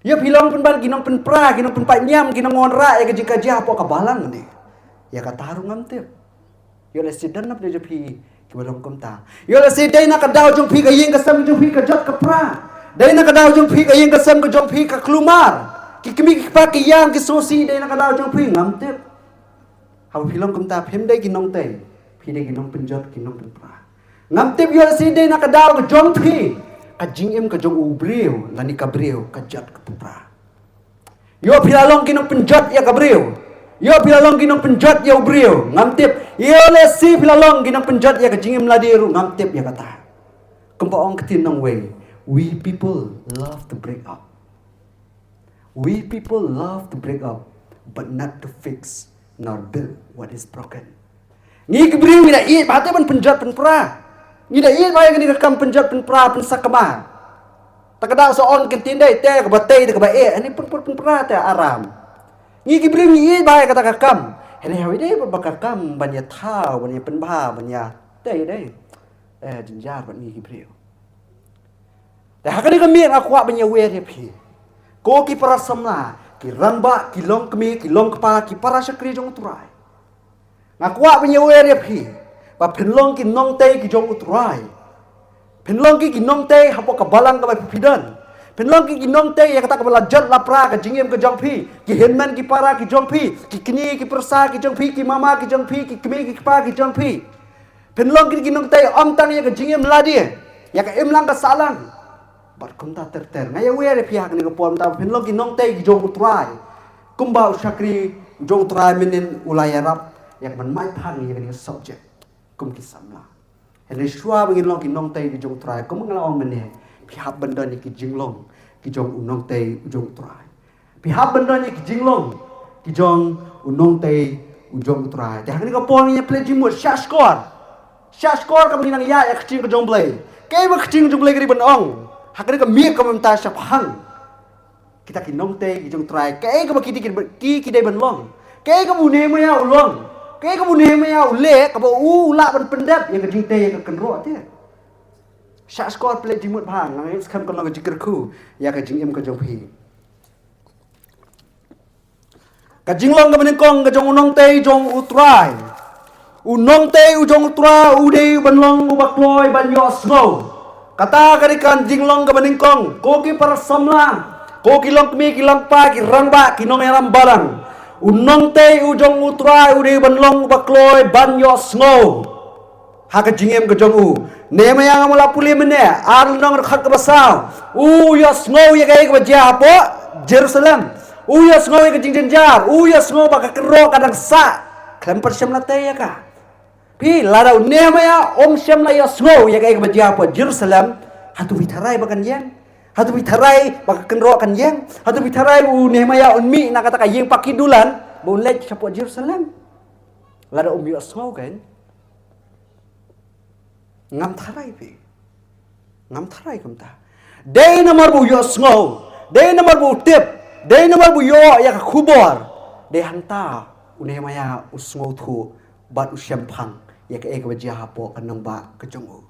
Ïoh phi long pynban ki nongpynpra, ki nongpynpait niam, ki nongwanrah ïa ka jingkajia hapoh ka balang ne. Ïa kata ruh ngam tip. Ïoh lehse don na pdeng jong phi kiba long kumta. Ïoh lehse dei na ka daw jong phi ka ïing ka sem jong phi ka jot ka pra. Dei na ka daw jong phi ka ïing ka sem ka jong phi ka kulmar. Ki kmie ki kpa ki ïang ki sngewsih dei na ka daw jong phi, ngam tip. Haba phi long kumta phim dei ki nongtei, phi dei ki nongpynjot, ki nongpynpra. Ngam tip ïoh lehse dei na ka daw ka jong phi ka jingim ka jong u briew lane ka briew ka jot ka pynpra. Ïoh phi la long ki nongpynjot ïa ka briew. Ïoh phi la long ki nongpynjot ïa u briew, ngam tip. Ïoh lehse phi la long ki nongpynjot ïa ka jingim lade ruh, ngam tip ïa kata. Kumba ong ka ktien nongwei, we people love to break up. We people love to break up, but not to fix nor build what is broken. Ngi ki briew ngi da ïeit bha te ban pynjot pynpra. Ngi da ïeit bha ïa kane ka kam pynjot pynpra, pynsakma. Ta ka daw sa ong kin tin dei te kaba tei te kaba eh, ani pynpra pynpra te aram. Ngi ki briew ngi ïeit bha ïa kata ka kam. Hynrei ha wi dei ba ka kam ban ïa thaw, ban ïa pynbha, ban ïa tei dei. Eh, jynjar bad ngi ki briew. Te ha kane ka miet nga kwah ban ïa wer ïa phi. Ko ki para samla, ki rangbah, ki longkmie, ki longkpa, ki para shakri jong u Trai. Nga kwah ban ïa wer ïa phi ba phin long ki nongtei ki jong u Trai. Phin long ki ki nongtei hapoh ka balang kaba phi don. Phin long ki ki nongtei ïa kata kaba la jot la pra ka jingim ka jong phi. Ki hynmen ki para ki jong phi, ki kñi ki pyrsa ki jong phi, ki mama ki jong phi, ki kmie ki kpa ki jong phi. Phin long ki ki nongtei ym tang ïa ka jingim lade, ïa ka imlang ka sahlang. Bad kumta ter ter. Nga ïa wer ïa phi ha kane ka por mynta ba phin long ki nongtei ki jong u Trai. Kumba u shakri jong u Trai mynnin u la ïarap ïa ka ban mai phang ïa kane ka subject kum ki samla. Hynrei shuwa ba ngin long ki nongtei ki jong u Trai, kumba nga la ong mynne, phi hap ban don ïa ki jinglong ki jong u nongtei u jong u Trai. Phi hap ban don ïa ki jinglong ki jong u nongtei u jong u Trai. Te ha kane ka por ngin ïa pynleit jingmut, shah shkor. Shah shkor kaba ngin nang ïaid ïa ka ktien ka jong u Blei. Kaei ba ka ktien ka jong u Blei ka dei ban ong ha kane ka miet kaba mynta shaphang kita ki nongtei ki jong u Trai, kaei kaba ki, ki, ki, ki dei ban long. Kaei kaba u Nehemiah u long. Kaei kaba u Nehemiah u leh kaba u lah ban pyndep ïa ka jingtei ïa ka kynroh te. Shah shkor, pynleit jingmut bha, nga ngeit skhem kan long ka jingkyrkhu ïa ka jingim ka jong phi. Ka jinglong kaba nyngkong ka jong u nongtei jong u Trai. U nongtei u jong u Trai u dei ban long uba kloi ban ïohsngew. Kata ka dei ka jinglong kaba nyngkong, ko ki para samla, ko ki longkmie ki longkpa, ki rangbah, ki nongïalam balang. U nongtei u jong u Trai u dei ban long uba kloi ban ïohsngew ha ka jingim ka jong u. Nehemiah, nga la pule mynne, ar lynnong, dkhot kaba saw. U ïohsngew ïa kaei kaba jia hapoh Jerusalem. U ïohsngew ïa ka jingjynjar, u ïohsngew ba ka kynroh ka dang sah. Khlem pat shym la tei ïa ka. Phi, lada u Nehemiah um shym la ïohsngew ïa kaei kaba jia hapoh Jerusalem, hato phi tharai ba kan ïeng? Hato phi tharai ba ka kynroh kan ïeng? Hato phi tharai ba u Nehemiah un mih na kata ka ïing paki dulan ba un leit shapoh Jerusalem? Lada um ïohsngew kan? Ngam tharai phi. Ngam tharai kumta. Dei namar ba u ïohsngew, dei namar ba u tip, dei namar ba u ïoh ïa ka khubor. Dei hangta u Nehemiah u sngewthuh bad u shemphang ïa kaei kaba jia hapoh ka nongbah ka jong u.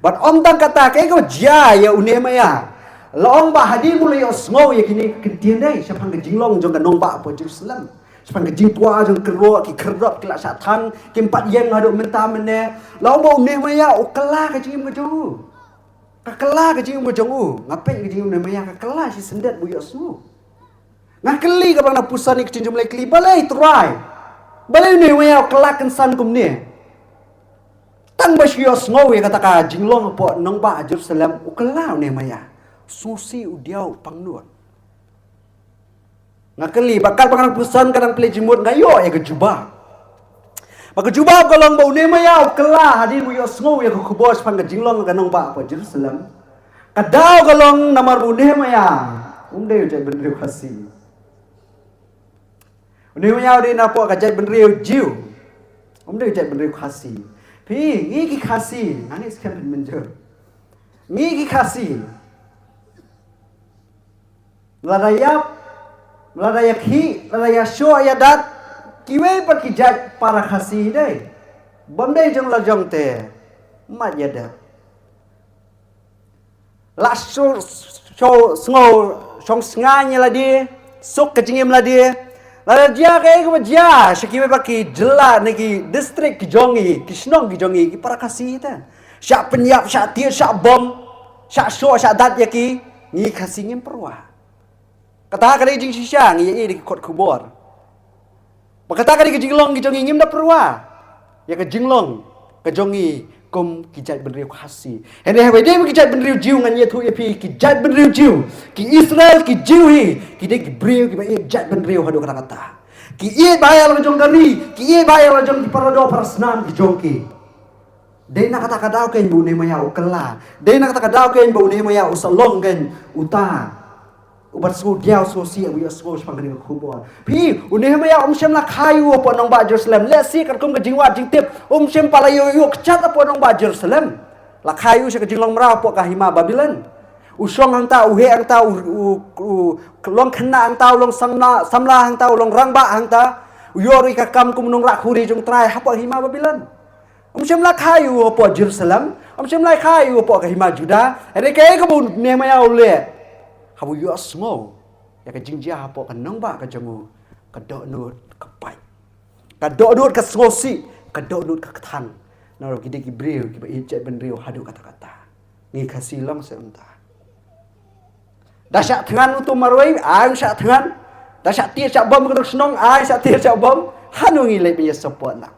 Bad ym tang kata, kaei kaba jia ïa u Nehemiah, la ong ba hadien ba u la ïohsngew ïa kine ki kyntien dei shaphang ka jinglong jong ka nongbah hapoh Jerusalem, Shaphang ka jingtwa jong ki kyrdoh, ki kyrdoh ki la shah thang, kim pat ïeng haduh mynta mynne. La ong ba u Nehemiah u kylla ka jingim ka jong u. Ka kylla ka jingim ka jong u. Nga peit ka jingim u Nehemiah ka kylla shi syndet ba u ïohsngew. Nga kylli kaba nga pyrshang ïa ka jingjia, kylli balei Trai, balei u Nehemiah u kylla kynsan kumne. Tang ba shu ïohsngew ïa kata ka jinglong hapoh nongbah Jerusalem u kylla u Nehemiah. Sngewsih, u diaw, u pangnud. Nga kylli ba katba nga pyrshang, ka dang plie jingmut, nga ïoh ïa ka jubab. Ba ka jubab ka long ba u Nehemiah u kylla hadien u ïohsngew ïa ka khubor shaphang ka jinglong ka nongbah hapoh Jerusalem. Ka daw ka long namar ba u Nehemiah um dei u jaitbynriew Khasi. U Nehemiah u dei na pdeng ka jaitbynriew Jiw. Um dei u jaitbynriew Khasi. Phi, ngi ki Khasi, nga ngeit skhem phin mynjur. Ngi ki Khasi, lada ïap, lada ïakhih, lada ïashoh ïadat, kiwei pat ki jait para Khasi dei. Bym dei jong la jong te, mat ïadat. La shu, shu, sngew, shong sngewsih ïa lade, suk ka jingim lade. Lada jia kaei kaba jia sha kiwei pat ki jylla ne ki district ki jong ngi, ki shnong ki jong ngi, ki para Khasi te. Shah pynïap, shah tied, shah bom, shah shoh, shah dat ïa ki, ngi Khasi ngim pyrwa. Kata ka dei jingshisha ngi ïa i da ki kot khubor. Ba kata ka dei ka jinglong ka jong ngi, ngim da pyrwa ïa ka jinglong ka jong ngi kum ki jaitbynriew Khasi. Hynrei haba ïadei bad ki jaitbynriew Jiw, ngan ïathuh ïa phi, ki jaitbynriew Jiw, ki Israel, ki Jiw hi, ki dei ki briew kiba ïeit jaitbynriew haduh katta katta. Ki ïeit ba ïa la ka jong ka ri, ki ïeit ba ïa la ka jong ki para doh para snam ki jong ki. Dei na kata ka daw kein ba u Nehemiah u kylla. Dei na kata ka daw kein ba u Nehemiah u sa long kein uta uba sngewdiaw sngewsih, uba ïohsngew shaphang kane ka khubor. Phi, u Nehemiah um shym la kha ïa u hapoh nongbah Jerusalem. Lehse katkum ka jingwad jingtip, um shym pat la ïoh ïoh kjat hapoh nongbah Jerusalem. La kha ïa u sha ka jinglong mraw hapoh ka hima Babilon. U shong hangta, u heh hangta, u, u, u long khynnah hangta, u long samla, samla hangta, u long rangbah hangta. U ïoh ruh ïa ka kam kum u nongrah khuri jong U Trai hapoh hima Babilon. Um shym la kha ïa u hapoh Jerusalem, um shym la kha ïa u hapoh ka hima Judah. Hynrei kaei kaba u Nehemiah u leh, haba u ïohsngew ïa ka jingjia hapoh ka nongbah ka jong u, ka dohnud ka pait, ka dohnud ka sngewsih, ka dohnud ka kthang. Namar ki dei ki briew kiba ïeit jaitbynriew haduh katta katta. Ngi Khasi long seh kumta. Da shah thngan uto u marwei, ai shah thngan. Da shah tied shah bom ka dong shnong, ai shah tied shah bom. Hano ngi leit ban ïa support lang?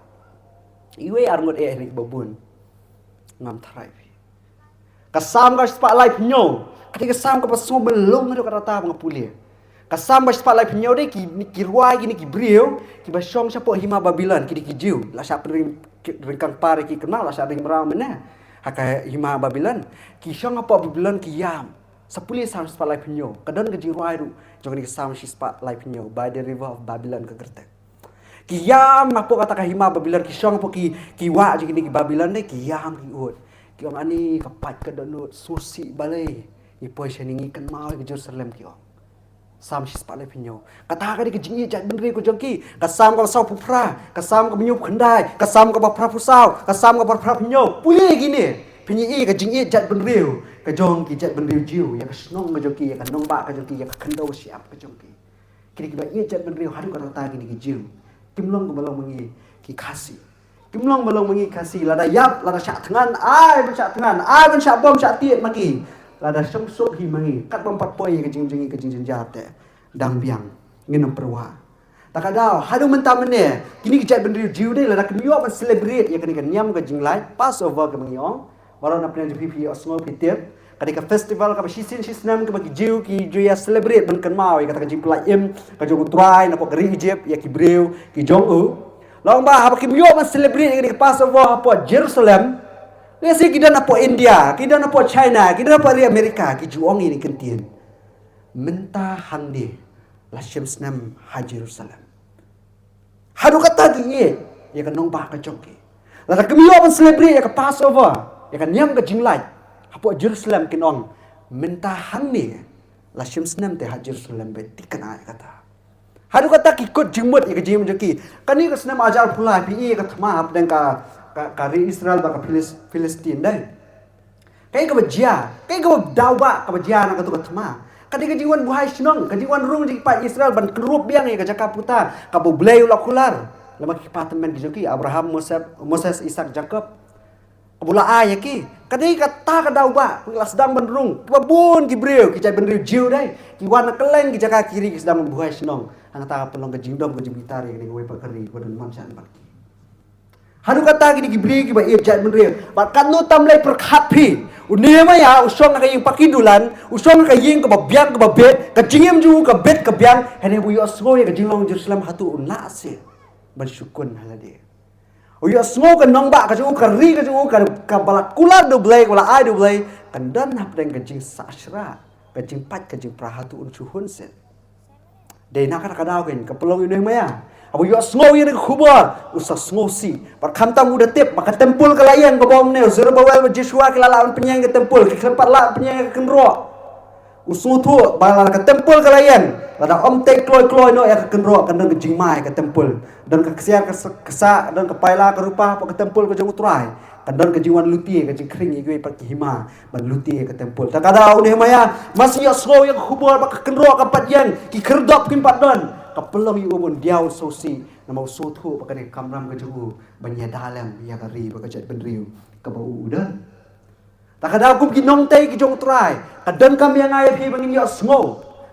Iwei ar ngut eh ri babun. Ngam tharai phi. Ka Salm ka shispah laiphew hynñiew, ka dei ka Salm kaba sngewbha lung haduh katta ba nga pule. Ka Salm ka shispah laiphew hynñiew dei ki, ki rwai kine ki briew kiba shong shapoh hima Babilon, ki dei ki Jiw. La shah pynring, ryngkang par ïa ki kynmaw, la shah ring mraw mynne ha ka hima Babilon. Ki shong hapoh Babilon ki ïam. Sa pule Salm shispah laiphew hynñiew, ka don ka jingrwai ruh jong kane ka Salm shispah laiphew hynñiew, By the River of Babylon ka kyrteng. Ki ïam hapoh kata ka hima Babilon, ki shong hapoh ki, ki wah jong kine ki Babilon ne, ki ïam ki ud. Ki ong, ani ka pait ka dohnud, sngewsih balei ngi poi shane, ngi kynmaw ïa ka Jerusalem, ki ong. Salm shispah laiphew hynñiew. Kata ka dei ka jingïeit jaitbynriew ka jong ki. Ka Salm kaba sawphew phra, ka Salm kaba hynñiewphew khyndai, ka Salm kaba phraphew saw, ka Salm kaba phraphew hynñiew. Pule kine. Phin ïohi ka jingïeit jaitbynriew ka jong ki jaitbynriew Jiw ïa ka shnong ka jong ki, ïa ka nongbah ka jong ki, ïa ka khyndew shyiap ka jong ki. Kine kiba ïeit jaitbynriew haduh katta katta kine ki Jiw. Kim long kumba long ma ngi ki Khasi. Kim long ba long ma ngi Khasi, lada ïap, lada shah thngan, ai ban shah thngan, ai ban shah bom shah tied ma ki. Lada shong suk hi ma ngi, kat bym pat poi ïa ka jing jong ngi ka jingjynjar te, dang biang, ngin ym pyrwa. Ta ka daw haduh mynta mynne, kine ki jaitbynriew Jiw dei lada kim ïoh ban celebrate ïa kane ka niam ka jinglait Passover kaba ngi ong. Baroh na pdeng jong phi phi ïohsngew phi tip. Ka dei ka festival kaba shisien shisnem kaba ki Jiw ki ju ïa celebrate ban kynmaw ïa kata ka jingpyllait im ka jong U Trai napoh ka ri Egypt ïa ki briew ki jong u. Long ba haba kim ïoh ban celebrate ïa kane ka Passover hapoh Jerusalem, lehse ki don hapoh India, ki don hapoh China, ki don hapoh ri America, ki ju ong ïa kane ka ktien. Mynta hangne la shim snem ha Jerusalem. Haduh katta ki ïeit ïa ka nongbah ka jong ki. Lada kim ïoh ban celebrate ïa ka Passover, ïa ka niam ka jinglait hapoh Jerusalem, kin ong, mynta hangne la shim snem te ha Jerusalem, ba thikna ïa kata. Haduh katta ki kut jingmut ïa ka jingim jong ki. Kane ka snem hajar arphew lai phi ïohi ïa ka thma hapdeng ka, ka, ka ri Israel bad ka Philis-, Philistine dei. Kaei kaba jia, kaei kaba daw ba kaba jia na kato ka thma. Ka dei ka jingwan buhai shnong, ka jingwan rung jong ki paid Israel ban kynrup biang ïa ka jaka puta kaba U Blei u la kular. Lem bad ki kpa tymmen ki jong ki, Abraham, Moses, Moses, Isaac, Jacob. Kaba u la ai ïa ki. Ka dei kata ka daw ba, ki la sdang ban rung. Kiba bun ki briew, ki jaitbynriew Jiw dei, ki wan na kylleng ki jaka ki ri ki sdang ban buhai shnong. Hangta ka pynlong ka jingdom ka jingbitar ïa kane kawei pat ka ri, kaba don marjan bad ki. Haduh katta kine ki briew kiba ïeit jaitbynriew. Bad katno tam lei pyrkhat phi. U Nehemiah u shong ha ka ïing paki dulan, u shong ha ka ïing kaba biang kaba bit, ka jingim jong u ka bit ka biang, hynrei u ïohsngew ïa ka jinglong Jerusalem hato un lah seh ban shu kun ha lade. U ïohsngew ka nongbah ka jong u, ka ri ka jong u, ka, kaba la kular da U Blei, kaba la ai da U Blei, kan don hapdeng ka jingsashra, ka jingpait, ka jingpra hato un shu hun seh. Dei na kata ka daw kein, ka pynlong ïa u Nehemiah. Haba u ïohsngew ïa kane ka khubor, u sa sngewsih. Bad khamtam u da tip ba ka templ ka la ïeng, kaba ong mynne, u Zerubbabel bad Joshua ki la lah ban pynïeng ïa ka templ, ki khlem pat lah ban pynïeng ïa ka kynroh. U sngewthuh ba lada ka templ ka la ïeng, lada ym tei kloi kloi noh ïa ka kynroh, kan don ka jingma ïa ka templ. Don ka ksiar ka sa-, ka sah, don ka paila ka rupa hapoh ka templ ka jong U Trai. Kan don ka jingwan lute, ka jingkhring ïa kiwei pat ki hima ban lute ïa ka templ. Ta ka daw u Nehemiah, mar shu ïohsngew ïa ka khubor ba ka kynroh ka pat ïeng, ki khyrdop kim pat don, ka pynlong ïa u ban diaw sngewsih, namar u sngewthuh ba kane ka kamram ka jong u ban ïada lem ïa ka ri bad ka jaitbynriew kaba u u don. Ta ka daw kum ki nongtei ki jong U Trai, ka donkam ïa nga ïa phi ba ngin ïohsngew.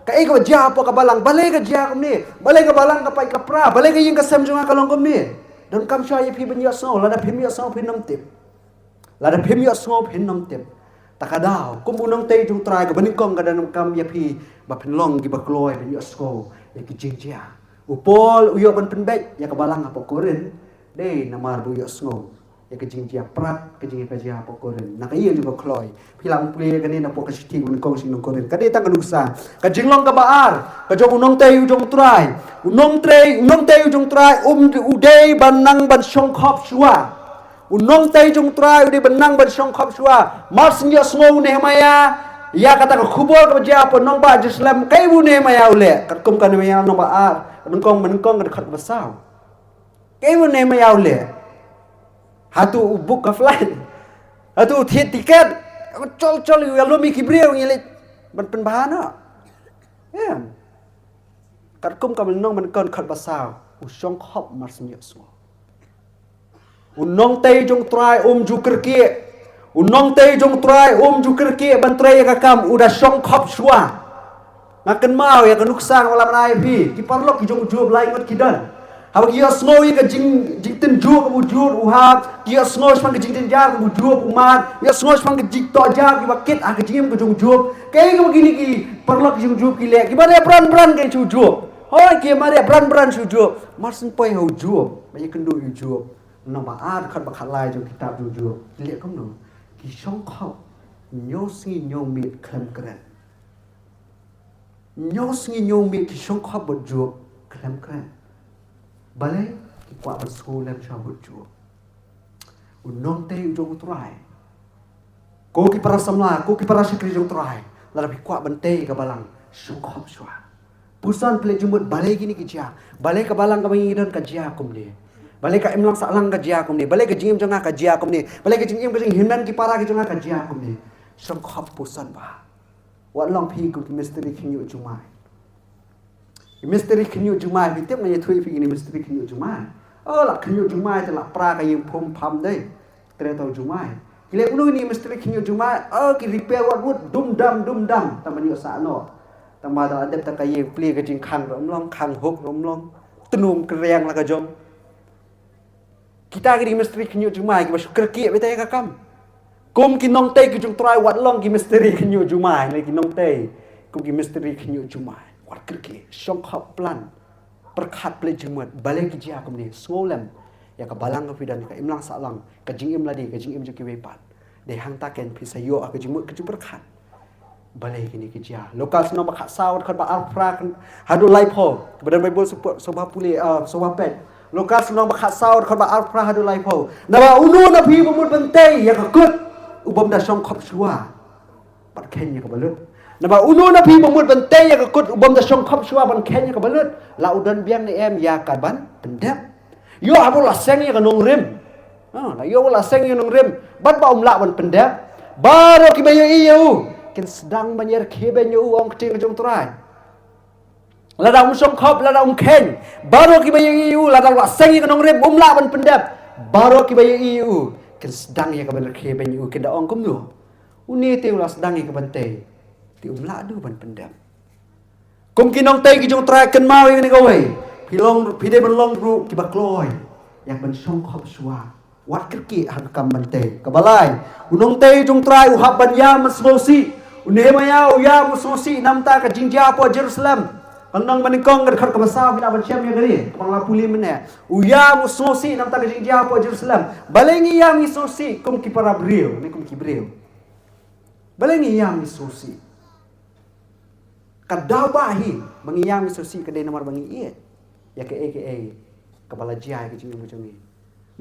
Kaei kaba jia hapoh ka balang, balei ka jia kumne, balei ka balang ka pait ka pra, balei ka ïing ka sem jong nga ka long kumne. Donkam shuwa ïa phi ban ïohsngew, lada phim ïohsngew phin ym tip. Lada phim ïohsngew phin ym tip. Ta ka daw kum u nongtei jong U Trai, kaba nyngkong ka donkam ïa phi ba phin long kiba kloi ban ïohsngew ïa ki jingjia. U Paul u ïoh ban pynbeit ïa ka balang hapoh Korinth, dei namar ba u ïohsngew ïa ka jingjia prat, ka jingïakajia hapoh Korinth. Na ka ïing jong ka kloi. Phi lah ban pule ïa kane napoh ka shithi kaba nyngkong sha ki nong Korinth. Ka dei tang ka nuksa. Ka jinglong kaba ar ka jong u nongtei u jong U Trai. U nongtei, u nongtei u jong U Trai um, u dei ban nang ban shongkhop shuwa. U nongtei jong U Trai u dei ban nang ban shongkhop shuwa. Mar shu ïohsngew u Nehemiah ïa kata ka khubor kaba jia hapoh nongbah Jerusalem, kaei ba u Nehemiah u leh? Katkum ka Nehemiah nongbah ar, nyngkong, nyngkong ka dkhot kaba saw. Kaei ba u Nehemiah u leh? Hato u book ka flight? Hato u thied tiket? Chol chol, u ïalum ïa ki briew, ngi leit ban pynbha noh. Em. Katkum ka lynnong ba nyngkong dkhot ba saw, u shongkhop mar shu ïohsngew. U nongtei jong U Trai um ju kyrkieh. U nongtei jong U Trai um ju kyrkieh ban trei ïa ka kam, u da shongkhop shuwa. Nga kynmaw ïa ka nuksa nga la mynta ïa phi, ki paralok ki jong u Job lai ngut ki don. Haba ki ïohsngew ïa ka jing, jingtynjuh kaba u Job u hap, ki ïohsngew shaphang ka jingjynjar kaba u Job u mad, ïohsngew shaphang ka jingtohjap kiba kit ha ka jingim ka jong u Job. Kaei kaba kine ki paralok ki jong u Job ki leh? Ki mareh bran bran ka jong u Job. Hooid, ki mareh bran bran sha u Job. Mar shu poi ha u Job, ba ïakynduh ïa u Job, nongbah ar dkhot ba khatlai jong ka kitab jong u Job, ki leh kumno? Ki shongkhop hynñiew sngi hynñiew miet khlem kren. Hynñiew sngi hynñiew miet ki shongkhop bad u Job khlem kren. Balei? Ki kwah ban sngewlem shuwa bad u Job. U nongtei u jong U Trai, ko ki para samla, ko ki para shakri jong U Trai, lada phi kwah ban tei ka balang, shongkhop shuwa. Puson phi leit jingmut, balei kine ki jia? Balei ka balang kaba ngi don ka jia kumne? Balei ka imlang sahlang ka jia kumne? Balei ka jingim jong nga ka jia kumne? Balei ka jingim ka jong hynmen ki para ki jong nga ka jia kumne? Shongkhop puson bha. Wat long phi kum ki mistri khynñiuh jumai. Ki mistri khynñiuh jumai, phi tip, nga ïathuh ïa phi kine ki mistri khynñiuh jumai. Oh, la khynñiuh jumai te la pra ka ïing phom pham dei. Trei tau jumai. Ki leh kumno kine ki mistri khynñiuh jumai? Oh, ki repair wat wut dum dam dum dam, tang ban ïoh sah noh. Tang ba da la dep ta ka ïing, plie ka jingkhang ruh ym long, khang huk ruh ym long. Tnum kyrriang la ka jong. Kita ki dei ki mistri khynñiuh jumai kiba shu kyrkieh beit ïa ka kam. Kum ki nongtei ki jong U Trai wat long ki mistri khynñiuh jumai, ne ki nongtei kum ki mistri khynñiuh jumai. Wat kyrkieh, shongkhop, plan, pyrkhat, phi leit jingmut, balei ki jia kumne? Sngewlem ïa ka balang kaba phi don, ka imlang sahlang, ka jingim lade, ka jingim jong kiwei pat. Dei hangta kein phi sa ïoh ïa ka jingmut, ka jingpyrkhat. Balei kine ki jia? Lukas lynnong ba khatsaw dkhot ba arphra haduh laiphew. Kiba don Baibl sngewbha pule, ah, sngewbha peit. Lukas lynnong ba khatsaw dkhot ba arphra haduh laiphew. Naba uno na phi ba mut ban tei ïa ka kut u bym da shongkhop shuwa ban kheiñ ïa ka balut? Naba uno na phi ba mut ban tei ïa ka kut u bym da shongkhop shuwa ban kheiñ ïa ka balut, la u don biang ne em ïa ka ban pyndep? Ïoh haba u la seng ïa ka nongrim. Ha, la ïoh u la seng ïa ka nongrim, bad ba um lah ban pyndep. Baroh kiba ïohi ïa u kin sdang ban ïarkhie beiñ ïa u, ong ktien ka jong U Trai. Lada um shongkhop, lada um kheiñ, baroh kiba ïohi ïa u, lada u la seng ïa ka nongrim, um lah ban pyndep. Baroh kiba ïohi ïa u kin sdang ïa ka ban rkhie beiñ ïa u, kin da ong kumno? Une te u la sdang ïa ka ban tei, te um lah du ban pyndep. Kum ki nongtei ki jong U Trai, kynmaw ïa kane kawei. Phi long, phi dei ban long ruh kiba kloi ïa ka ban shongkhop shuwa. Wat kyrkieh ha ka kam ban tei. Kaba lai, u nongtei jong U Trai u hap ban ïam ban sngewsih. U Nehemiah u ïam u sngewsih namar ka jingjia hapoh Jerusalem. Ka lynnong banyngkong, ka dkhot kaba saw, phi lah ban shem ïa kane, kaba nga la pule mynne. U ïam u sngewsih namar ka jingjia hapoh Jerusalem. Balei ngi ïam ngi sngewsih kum ki para briew ne kum ki briew? Balei ngi ïam ngi sngewsih? Ka daw ba hi ba ngi ïam ngi sngewsih ka dei namar ba ngi ïeit ïa kaei kaei kaba la jia ha ka jingim ka jong ngi.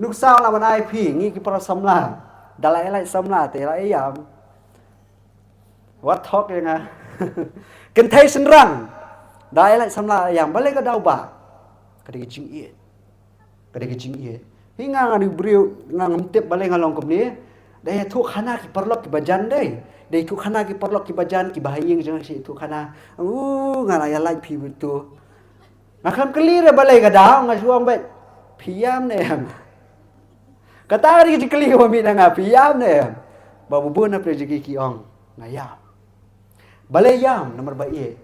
Nuksa lah ban ai phi, ngi ki para samla, da la ïalait samla te la ïam. Wat thok ïa nga. Kynthei shynrang, da la ïalait samla ïam. Balei ka daw ba? Ka dei ka jingïeit. Ka dei ka jingïeit. Hi nga, nga dei u briew, nga ngam tip balei nga long kumne. Da ïathuh khana ki paralok kiba jan dei. Da ïathuh khana ki paralok kiba jan, kiba ha ïing jong nga, shi ïathuh khana. U, nga la ïalait phi bad uto. Nga khlem kylli re balei ka daw, nga shu ong beit, phi ïam ne em? Kata ka dei ka jingkylli kaba mih na nga, phi ïam ne em? Ba bun na pdeng jong ki ki ong, nga ïam. Balei ïam? Namar ba ïeit.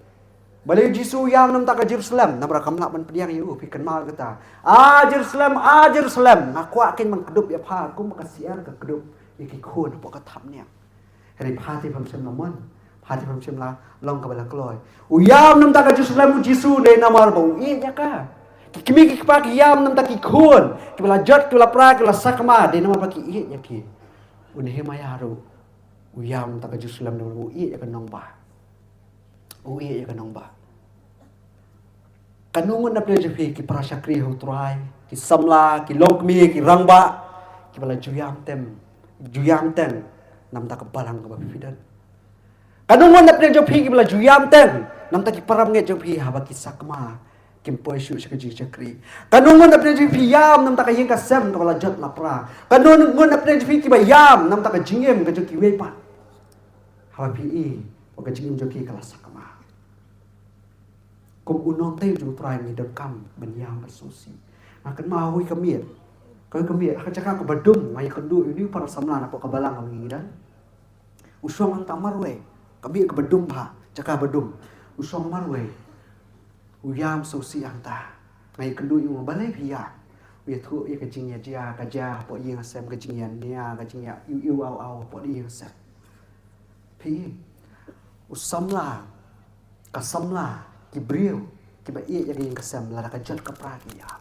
Balei u Jisu u ïam namar ka Jerusalem? Namar kam lah ban pdiang ïa u. Phi kynmaw kata. A Jerusalem, a Jerusalem, nga kwah keiñ ban kdup ïa pha kumba ka syiar ka kdup ïa ki khun hapoh ka thapniang. Hynrei pha te pham shym la mon. Pha te pham shym la long kaba la kloi. U ïam namar ka Jerusalem u Jisu, dei namar ba u ïeit ïa ka. Ki kmie ki kpa ki ïam namar ki khun kiba la jot, kiba la pra, kiba la sakma, dei namar ba ki ïeit ïa ki. U Nehemiah ruh u ïam namar ka Jerusalem namar u ïeit ïa ka nongbah. U ïeit ïa ka nongbah. Katno ngut na pdeng jong phi ki para shakri ha U Trai, ki samla, ki longkmie, ki rangbah, kiba la ju ïam teng, ju ïam teng namar ka balang kaba phi don? Katno ngut na pdeng jong phi kiba la ju ïam teng namar ki para bangeit jong phi haba ki sakma, kim poi shuh sha ka jingshakri? Katno ngut na pdeng jong phi ïam namar ka ïing ka sem kaba la jot la pra? Katno ngut na pdeng jong phi kiba ïam namar ka jingim ka jong kiwei pat haba phi i ba ka jingim jong ki ka la sakma? Kum u nongtei jong U Trai ngi donkam ban ïam ban sngewsih. Nga kynmaw ha kawei ka miet, kawei ka miet ha ka jaka kaba dum, nga ïakynduh ïa une u para samla napoh ka balang kaba ngi don. U shong hangta marwei, ka miet kaba dum bha, jaka ba dum. U shong marwei. U ïam sngewsih hangta. Nga ïakynduh ïa u, balei phi ïam? U ïathuh ïa ka jingïa jia ka jia hapoh ïing ha sem, ka jingïa nia, ka jingïa ïa u aw aw hapoh ïing ha sem. Phi, u samla, ka samla, ki briew kiba ïeit ïa ka ïing ka sem, lada ka jot ka pra ki ïam.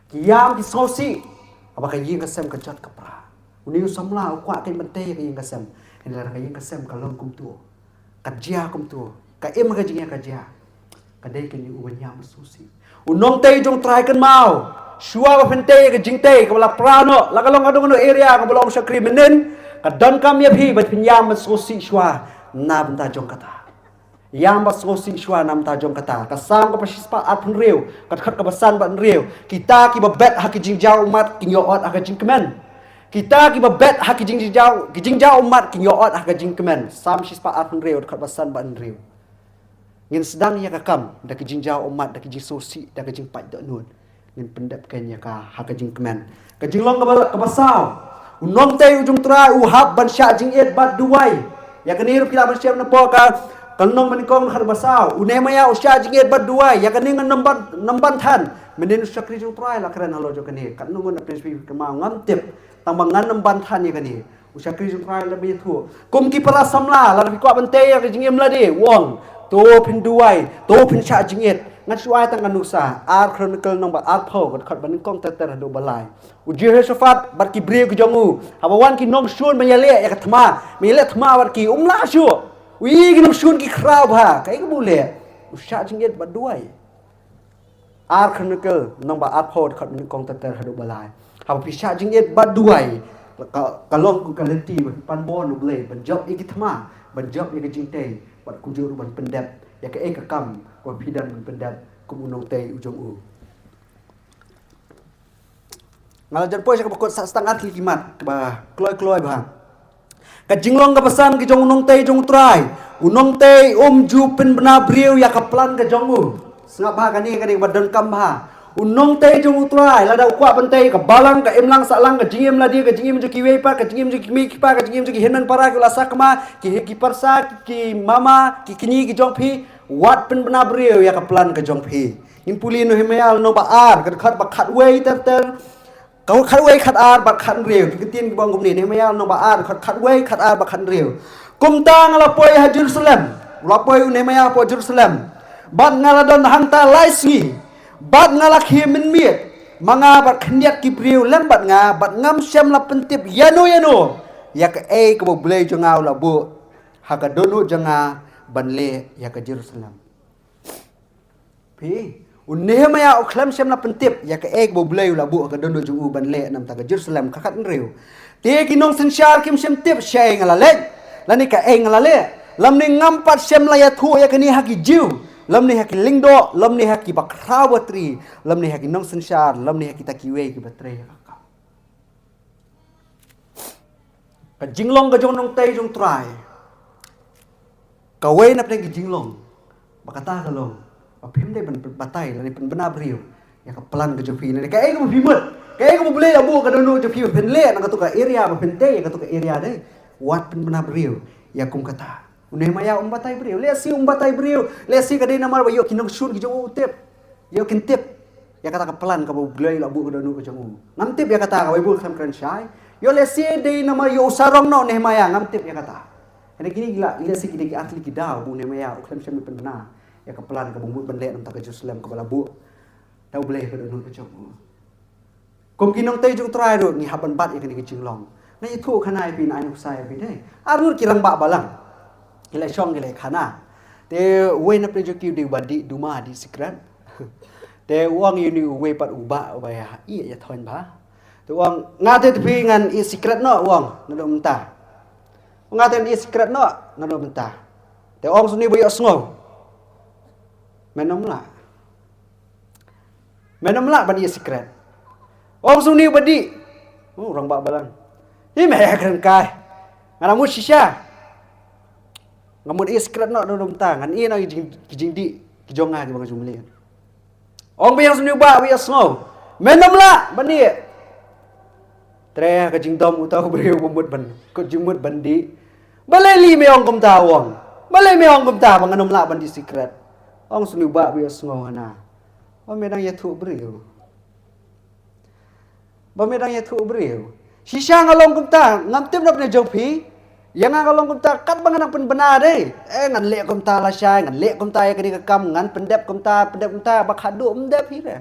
Ki ïam ki sngewsih haba ka ïing ka sem ka jot ka pra. Une u samla u kwah keiñ ban tei ïa ka ïing ka sem. Hynrei lada ka ïing ka sem ka long kumto, ka jia kumto, ka im ha ka jingïa ka jia, ka dei keiñ ïa u ban ïam ban sngewsih. U nongtei jong U Trai, kynmaw, shuwa ba phin tei ïa ka jingtei kaba la pra noh, la ka long kano kano area kaba long shakri mynnin, ka donkam ïa phi ba phin ïam ban sngewsih shuwa na bynta jong kata. Ïam ban sngewsih shuwa na bynta jong kata. Ka Salm kaba shispah arphew hynriew, ka dkhot kaba san bad hynriew. Kita kiba bet ha ki jingjaw ummat kin ïoh ot ha ka jingkmen. Kita kiba bet ha ki jingjaw, ki jingjaw ummat kin ïoh ot ha ka jingkmen. Salm shispah arphew hynriew, dkhot ba san bad hynriew. Ngin sdang ïa ka kam da ki jingjaw ummat, da ki jingsngewsih, da ki jingpait dohnud. Ngin pyndep keiñ ïa ka ha ka jingkmen. Ka jinglong kaba, kaba saw. U nongtei u jong U Trai u hap ban shah jingit bad duwai. Ïa kane ruh phi lah ban shem napoh ka, ka lynnong banyngkong, dkhot ba saw. U Nehemiah u shah jingit bad duwai. Ïa kane ngan nym ban, nym ban than. Mynnin u shakri jong U Trai la kren halor jong kane. Katno ngut na pdeng jong phi, kynmaw, ngam tip. Tang ba ngan nym ban than ïa kane. U shakri jong U Trai la ïathuh. Kum ki para samla, lada phi kwah ban tei ïa ka jingim lade, u ong, to phin duwai, to phin shah jingit. Ngan shu ai tang ka nuksa, Ar Chronicle lynnong ba arphew, ka dkhot banyngkong ter ter haduh ba lai. U Jehoshaphat bad ki briew ki jong u, haba wan ki nongshun ban ïaleh ïa ka thma, ban ïaleh thma bad ki, um lah shuh. U ïohi ki nongshun ki khraw bha, kaei kaba u leh? U shah jingit bad duwai. Ar Chronicle lynnong ba arphew, dkhot banyngkong ter ter haduh ba lai. Haba phi shah jingit bad duwai, ka, ka long kum ka lynti ba phi pan bor na U Blei ban jop ïa ki thma, ban jop ïa ka jingtei, bad kumjuh ruh ban pyndep ïa kaei ka kam kaba phi dang ban pyndep kum u nongtei u jong u. Nga la jan poi sha kaba kut, sah tang ar tylli ki mat kaba kloi kloi bha. Ka jinglong kaba san ka jong u nongtei jong u Trai. U nongtei um ju pynbna briew ïa ka plan ka jong u. Sngap bha kane, kane kaba donkam bha. U nongtei jong u Trai, lada u kwah ban tei, ka balang, ka imlang sahlang, ka jingim lade, ka jingim jong kiwei pat, ka jingim jong ki mei ki pa, ka jingim jong ki hynmen para, ki la sakma, ki, ki parsa, ki, ki mama, ki kñi, ki jong phi, wat pynbna briew ïa ka plan ka jong phi. Ngin pule Nehemiah lynnong ba ar, ka dkhot ba khatwei ter ter. Ka khatwei, khatar bad khathynriew, ki ktien ki ba ong kumne, Nehemiah lynnong ba ar, khat, khatwei, khatar bad khathynriew. Kumta nga la poi ha Jerusalem, la poi u Nehemiah hapoh Jerusalem. Bad nga la don hangta lai sngi, bad nga la khie mynmiet, ma nga bad khyndiat ki briew lem bad nga, bad ngam shym la pyntip ïano ïano ïa kaei kaba U Blei jong nga u la buh ha ka dohnud jong nga ban leh ïa ka Jerusalem. Phi, u Nehemiah u khlem shym la pyntip ïa kaei kaba U Blei u la buh ha ka dohnud jong u ban leh namar ka Jerusalem, ka khathynriew. Te ki nongsynshar kim shym tip shaei nga la leit, lane kaei nga la leh. Lymne ngam pat shym la ïathuh ïa kane ha ki Jiw, lymne ha ki lyngdoh, lymne ha ki bakhraw batri, lymne ha ki nongsynshar, lymne ha kita kiwei kiba trei ha ka kam. Ka jinglong ka jong u nongtei jong u Trai. Kawei na pdeng ki jinglong ba kata ka long ba phim dei ban batai lane pynbna briew ïa ka plan ka jong phi, lane kaei kaba phi mut, kaei kaba U Blei u la buh ha ka dohnud jong phi ba phin leh na kato ka area, ba phin tei ha kato ka area, dei wat pynbna briew ïa kum kata. U Nehemiah um batai briew, lehse um batai briew, lehse ka dei namar ba ïoh ki nongshun ki jong u u tip. Ïoh kin tip ïa kata ka plan kaba U Blei u la buh ha ka dohnud ka jong u. Ngam tip ïa kata, ka Baibl kam kren shai. Ïoh lehse dei namar ïoh u sarong noh u Nehemiah, ngam tip ïa kata. Hynrei kine ki la, lehse ki dei ki ar tylli ki daw ba u Nehemiah u khlem shym la pynbna ïa ka plan kaba mut ban leh namar ka Jerusalem kaba la buh da U Blei ha ka dohnud ka jong u. Kum ki nongtei jong u Trai ruh ngi hap ban bat ïa kane ka jinglong. Nga ïathuh khana ïa phi, nga ai nuksa ïa phi, dei arngut ki rangbah balang. Ki la shong ki la khana. Te uwei na pdeng jong ki u dei uba dih duma, dih sikret. Te u ong ïa une uwei pat u bah uba ïa, ïa thoiñ bha. Te u ong, nga te, te phi ngan ïa sikret noh, u ong, naduh mynta. Nga te ngan ïa sikret noh naduh mynta. Te u ong sa une uba ïohsngew, men ym lah. Men ym lah ban ïa sikret. Ong sa une uba dih. Oh, rangbah balang. Hi, me kren kai. Ngan mut shisha. Nga mut ïa sikret noh naduh mynta. Ngan ïa noh ki jing, ki jingdih ki jong nga kiba nga ju mlien. Ong biang sa une uba, uba ïohsngew, men ym lah ban ïa. Te ha ka jingdom uta u briew uba mut ban, ka jingmut ban dih. Balei lei me ong kumta, u ong? Balei me ong kumta ba ngan ym lah ban dih sikret? Ong sa une uba, uba ïohsngew, hana. Ba me dang ïathuh briew. Ba me dang ïathuh briew. Shisha nga long kumta, ngam tip na pdeng jong phi. Ïa nga nga long kumta katba nga dang pynbna, dei. Eh, ngan leh kumta lashai, ngan leh kumta ïa kane ka kam, ngan pyndep kumta, pyndep kumta, ba khadduh ym dep hi re.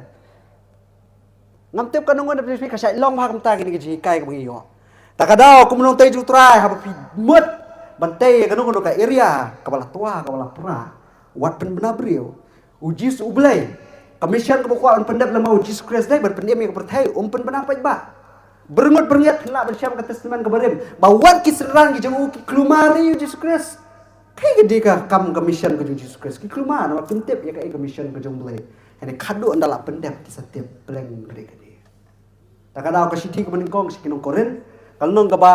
Ngam tip kano kano na pdeng phi ka shait long bha kumta kine ki jinghikai kaba ngi ïoh. Ta ka daw kum u nongtei jong u Trai, haba phi mut ban tei ïa kano kano ka area kaba la twa, kaba la pra, wat pynbna briew. U Jisu, U Blei, ka mission kaba u kwah ban pyndep lem bad u Jisu Khrist dei ban pynim ïa ka pyrthei, um pynbna paidbah. Byrngut byrngiat phin lah ban shem ka testament kaba rim ba wat ki synran ki jong u ki kulmar ïa u Jisu Khrist. Kaei ka dei ka kam, ka mission ka jong u Jisu Khrist? Ki kulmar namar kim tip ïa kaei ka mission ka jong U Blei. Hynrei khadduh ynda la pyndep ki sa tip, pleng ka dei ka dei. Ta ka daw ka shithi kaba nyngkong sha ki nong Korinth, ka lynnong kaba,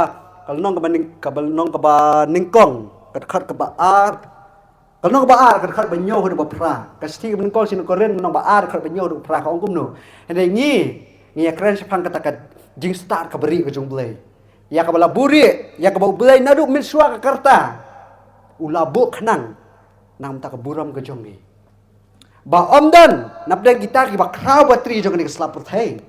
ka lynnong kaba nyng-, ka lynnong kaba nyngkong, ka dkhot kaba ar, ka lynnong kaba ar, ka dkhot ba hynñiew haduh ba phra. Ka shithi kaba nyngkong sha ki nong Korinth, lynnong ba ar, dkhot ba hynñiew haduh ba phra, ka ong kumno? Hynrei ngi, ngi ïakren shaphang kata ka jingstad kaba rieh ka jong U Blei, ïa kaba la buhrieh, ïa kaba U Blei naduh mynshuwa ka rta u la buh khnang namar ka burom ka jong ngi. Ba ym don na pdeng kita kiba khraw batri jong kane ka sla pyrthei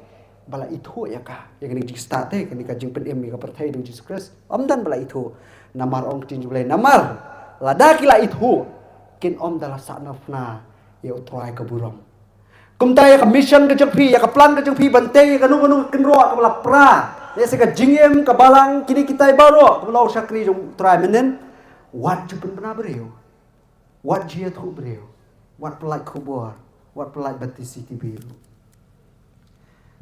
ba la ithuh ïa ka, ïa kane ka jingstad te, kane ka jingpynim ïa ka pyrthei da u Jisu Khrist. Ym don ba la ithuh. Namar ong ka ktien jong U Blei, namar lada ki la ithuh, kin ym da la sah nongphna ïa U Trai ka burom. Kumta ïa ka mission ka jong phi, ïa ka plan ka jong phi ban tei ïa kano kano ka kynroh kaba la pra, ïa se ka jingim, ka balang, kine kitai baroh kaba long shakri jong U Trai mynnin, wat ju pynbna briew. Wat ju ïathuh briew. Wat pyllait khubor. Wat pyllait bad T C T V ruh.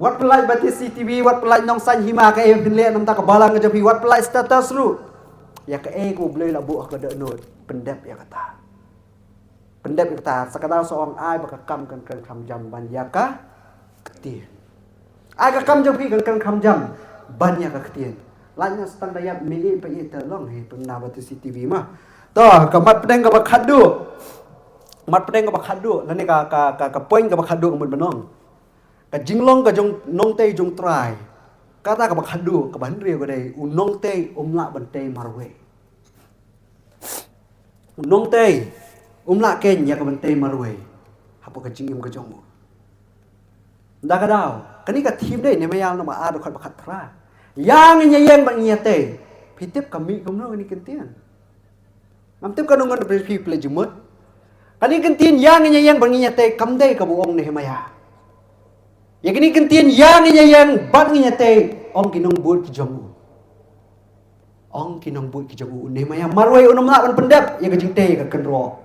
Wat pyllait bad T C T V, wat pyllait nongsaiñ hima, kaei ba phin leh namar ka balang ka jong phi, wat pyllait status ruh. Ïa kaei kaba U Blei u la buh ha ka dohnud, pyndep ïa kata. Pyndep ïa kata, sa ka daw sa ong ai ba ka kam kan kren kham jam ban ïa ka ktien. Ai ka kam jong phi kan kren kham jam ban ïa ka ktien. Lait na stang da ïap me i pa i te long hi pynna ba tu C T V ma. To, ka mat pdeng kaba khatduh. Mat pdeng kaba khatduh. Lane ka, ka, ka, ka point kaba khatduh ka mut banong. Ka jinglong ka jong nongtei jong Trai. Kata kaba khatduh, kaba hynriew ka dei, u nongtei um lah ban tei marwei. U nongtei um lah keiñ ïa ka ban tei marwei. Hapoh ka jingim ka jong u. Da ka daw. Kane ka thim dei, Nehemiah lynnong ba ar dkhot ba khatphra. Ïa ngin ïa ïeng bad ngin ïa tei. Phi tip ka mih kumno kane ka ktien. Ngam tip ka nong ngan phi phi phi la jingmut. Kane ka ktien ïa ngin ïa ïeng bad ngin ïa tei kam dei kaba ong Nehemiah. Ïa kane ka ktien ïa ngin ïa ïeng bad ngin ïa tei ong ki nongbud ki jong u. Ong ki nongbud ki jong u, Nehemiah marwei un ym lah ban pyndep ïa ka jingtei ka kynroh.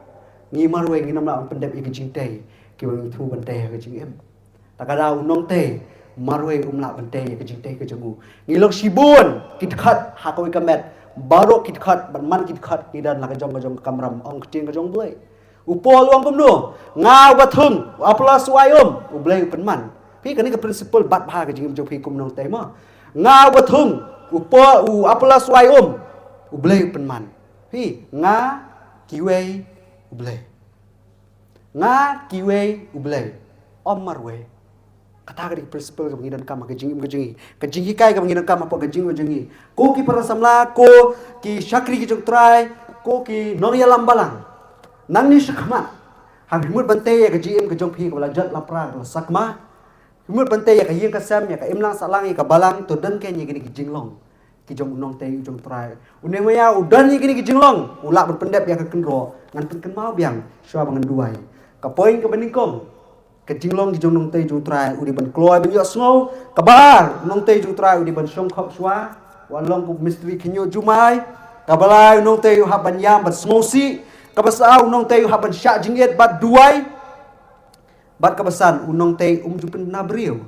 Ngi marwei ngin ym lah ban pyndep ïa ka jingtei kiba ngi thmu ban tei ha ka jingim. Ta ka daw u nongtei marwei um lah ban tei ïa ka jingtei ka jong u. Ngi long shibun ki dkhot ha kawei ka met. Baroh ki dkhot, ban man ki dkhot ngi don la ka jong ka jong ka kamram, ong ka ktien ka jong U Blei. U Paul u ong kumno? Nga uba thung, u Apollos u ai um, U Blei u pynman. Phi, kane ka principle bat bha ka jingim jong phi kum u nongtei mo. Nga uba thung, u Paul, u Apollos u ai um, U Blei u pynman. Phi, nga kiwei U Blei. Nga kiwei U Blei. Ym marwei. Kata ka dei ka principle kaba ngi donkam ha ka jingim ka jong ngi. Ka jinghikai kaba ngi donkam hapoh ka jingim ka jong ngi. Ko ki para samla, ko ki shakri ki jong Trai, ko ki nongïalam balang. Nangne shakhmat. Haba phi mut ban tei ïa ka jingim ka jong phi kaba la jot la pra, kaba la sakma. Phi mut ban tei ïa ka ïing ka sem, ïa ka imlang sahlang, ïa ka balang, to don keiñ ïa kine ki jinglong. Ki jong u nongtei u jong Trai. U Nehemiah u don ïa kine ki jinglong. U lah ban pyndep ïa ka kynroh. Ngan pynkynmaw biang shuwa ba ngan duwai. Ka point kaba nyngkong. Ka jinglong ki jong u nongtei jong Trai u dei ban kloi ban ïohsngew. Kaba ar, u nongtei jong Trai u dei ban shongkhop shuwa. Wan long kum u mistri khynñiuh jumai. Kaba lai u nongtei u hap ban ïam ban sngewsih. Kaba saw u nongtei u hap ban shah jingit bad duwai. Bad kaba san u nongtei um ju pynduna briew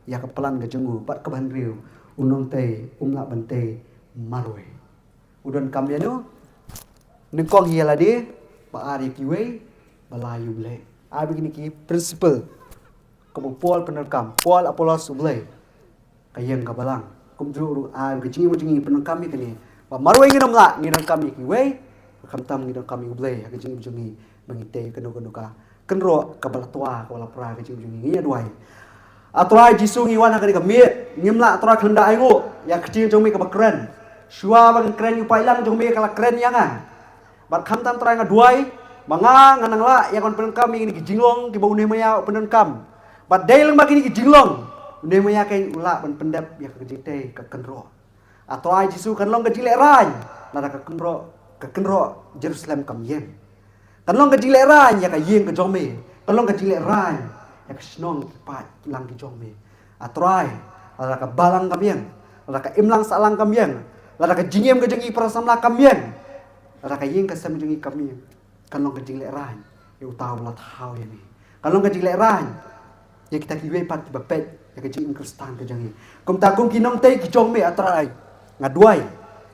ïa ka plan ka jong u, bad kaba hynriew u nongtei um lah ban tei marwei. U donkam ïano? Nyngkong hi ïa lade, ba ar ïa kiwei, ba lai ïa U Blei. Ar ba kine ki principle kaba u Paul pyndonkam, Paul, Apollos, U Blei. Ka ïing ka balang. Kumjuh ruh ai ka jingim jong ngi pyndonkam ïa kane. Ba marwei ngin ym lah, ngi donkam ïa kiwei. Khamtam ngi donkam ïa U Blei ha ka jingim jong ngi. Ba ngi tei kano kano ka kynroh kaba la twa kaba la pra ha ka jingim jong ngi. Ngi ïa duwai. A Trai Jisu, ngi wan ha kane ka miet. Ngim lah Trai khlem da ainguh ïa ka ktien jong me kaba kren. Shuwa ba ngan kren ïa u paidlang jong me ka la kren ïa nga. Bad khamtam Trai nga duwai ba nga ngan nang lah ïa ka ban pyndonkam ïa kine ki jinglong kiba u Nehemiah u pyndonkam. Bad dei lyngba kine ki jinglong u Nehemiah keiñ u lah ban pyndep ïa ka jingtei ka kynroh. A Trai Jisu, kan long ka jinglehrain lada ka kynroh, ka kynroh Jerusalem kam ïeng. Kan long ka jinglehrain ïa ka ïing ka jong me. Kan long ka jinglehrain ïa ka shnong ki paid ki lang ki jong me. A Trai, lada ka balang kam ïeng, lada ka imlang sahlang kam ïeng, lada ka jingim ka jong ngi para samla kam ïeng, lada ka ïing ka sem jong ngi kam ïeng, kan long ka jinglehrain ïa uta uba la thaw ïa ngi. Kan long ka jinglehrain ïa kita kiwei pat kiba peit ïa ka jingim Khristan ka jong ngi. Kumta kum ki nongtei ki jong me, A Trai, nga duwai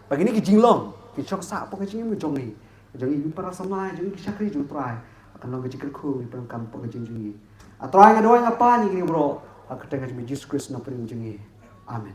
ba kine ki jinglong kin shong sah hapoh ka jingim ka jong ngi, ka jong ngi ki para samla, jong ngi ki shakri jong U Trai. Kan long ka jingkyrkhu, ka jingpynkam hapoh ka jingim jong ngi. A Trai, nga duwai, nga pan ïa kine baroh ha ka kyrteng ka jong U Jisu Khrist, u Nongpynim jong ngi. Amen.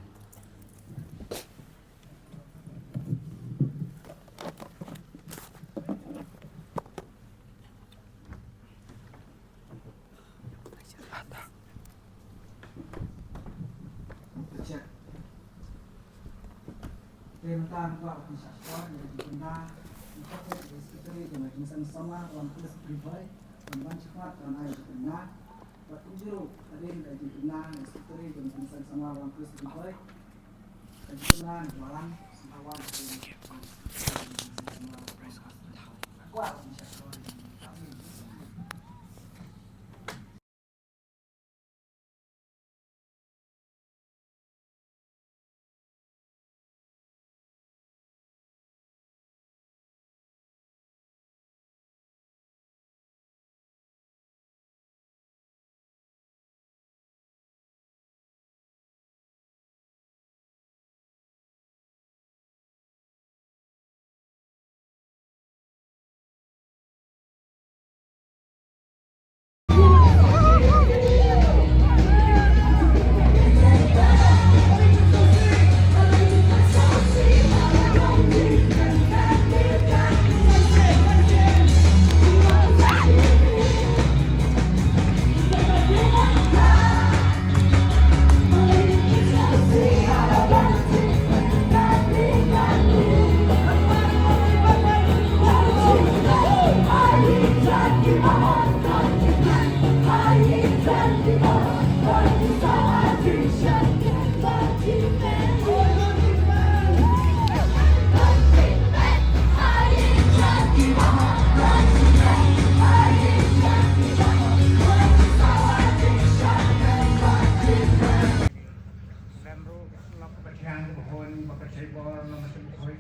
Yang kaba hun ba ka shai bor na ma sum khoi.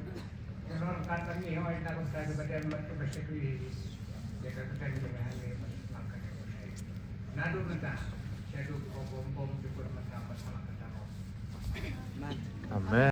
Ka nor ka ta ngi hoi na ka ta ka ba dem ba ka ba shakri. Ya ka ka ta ngi ba han ngi ba ka ta ka shai. Naduh mynta.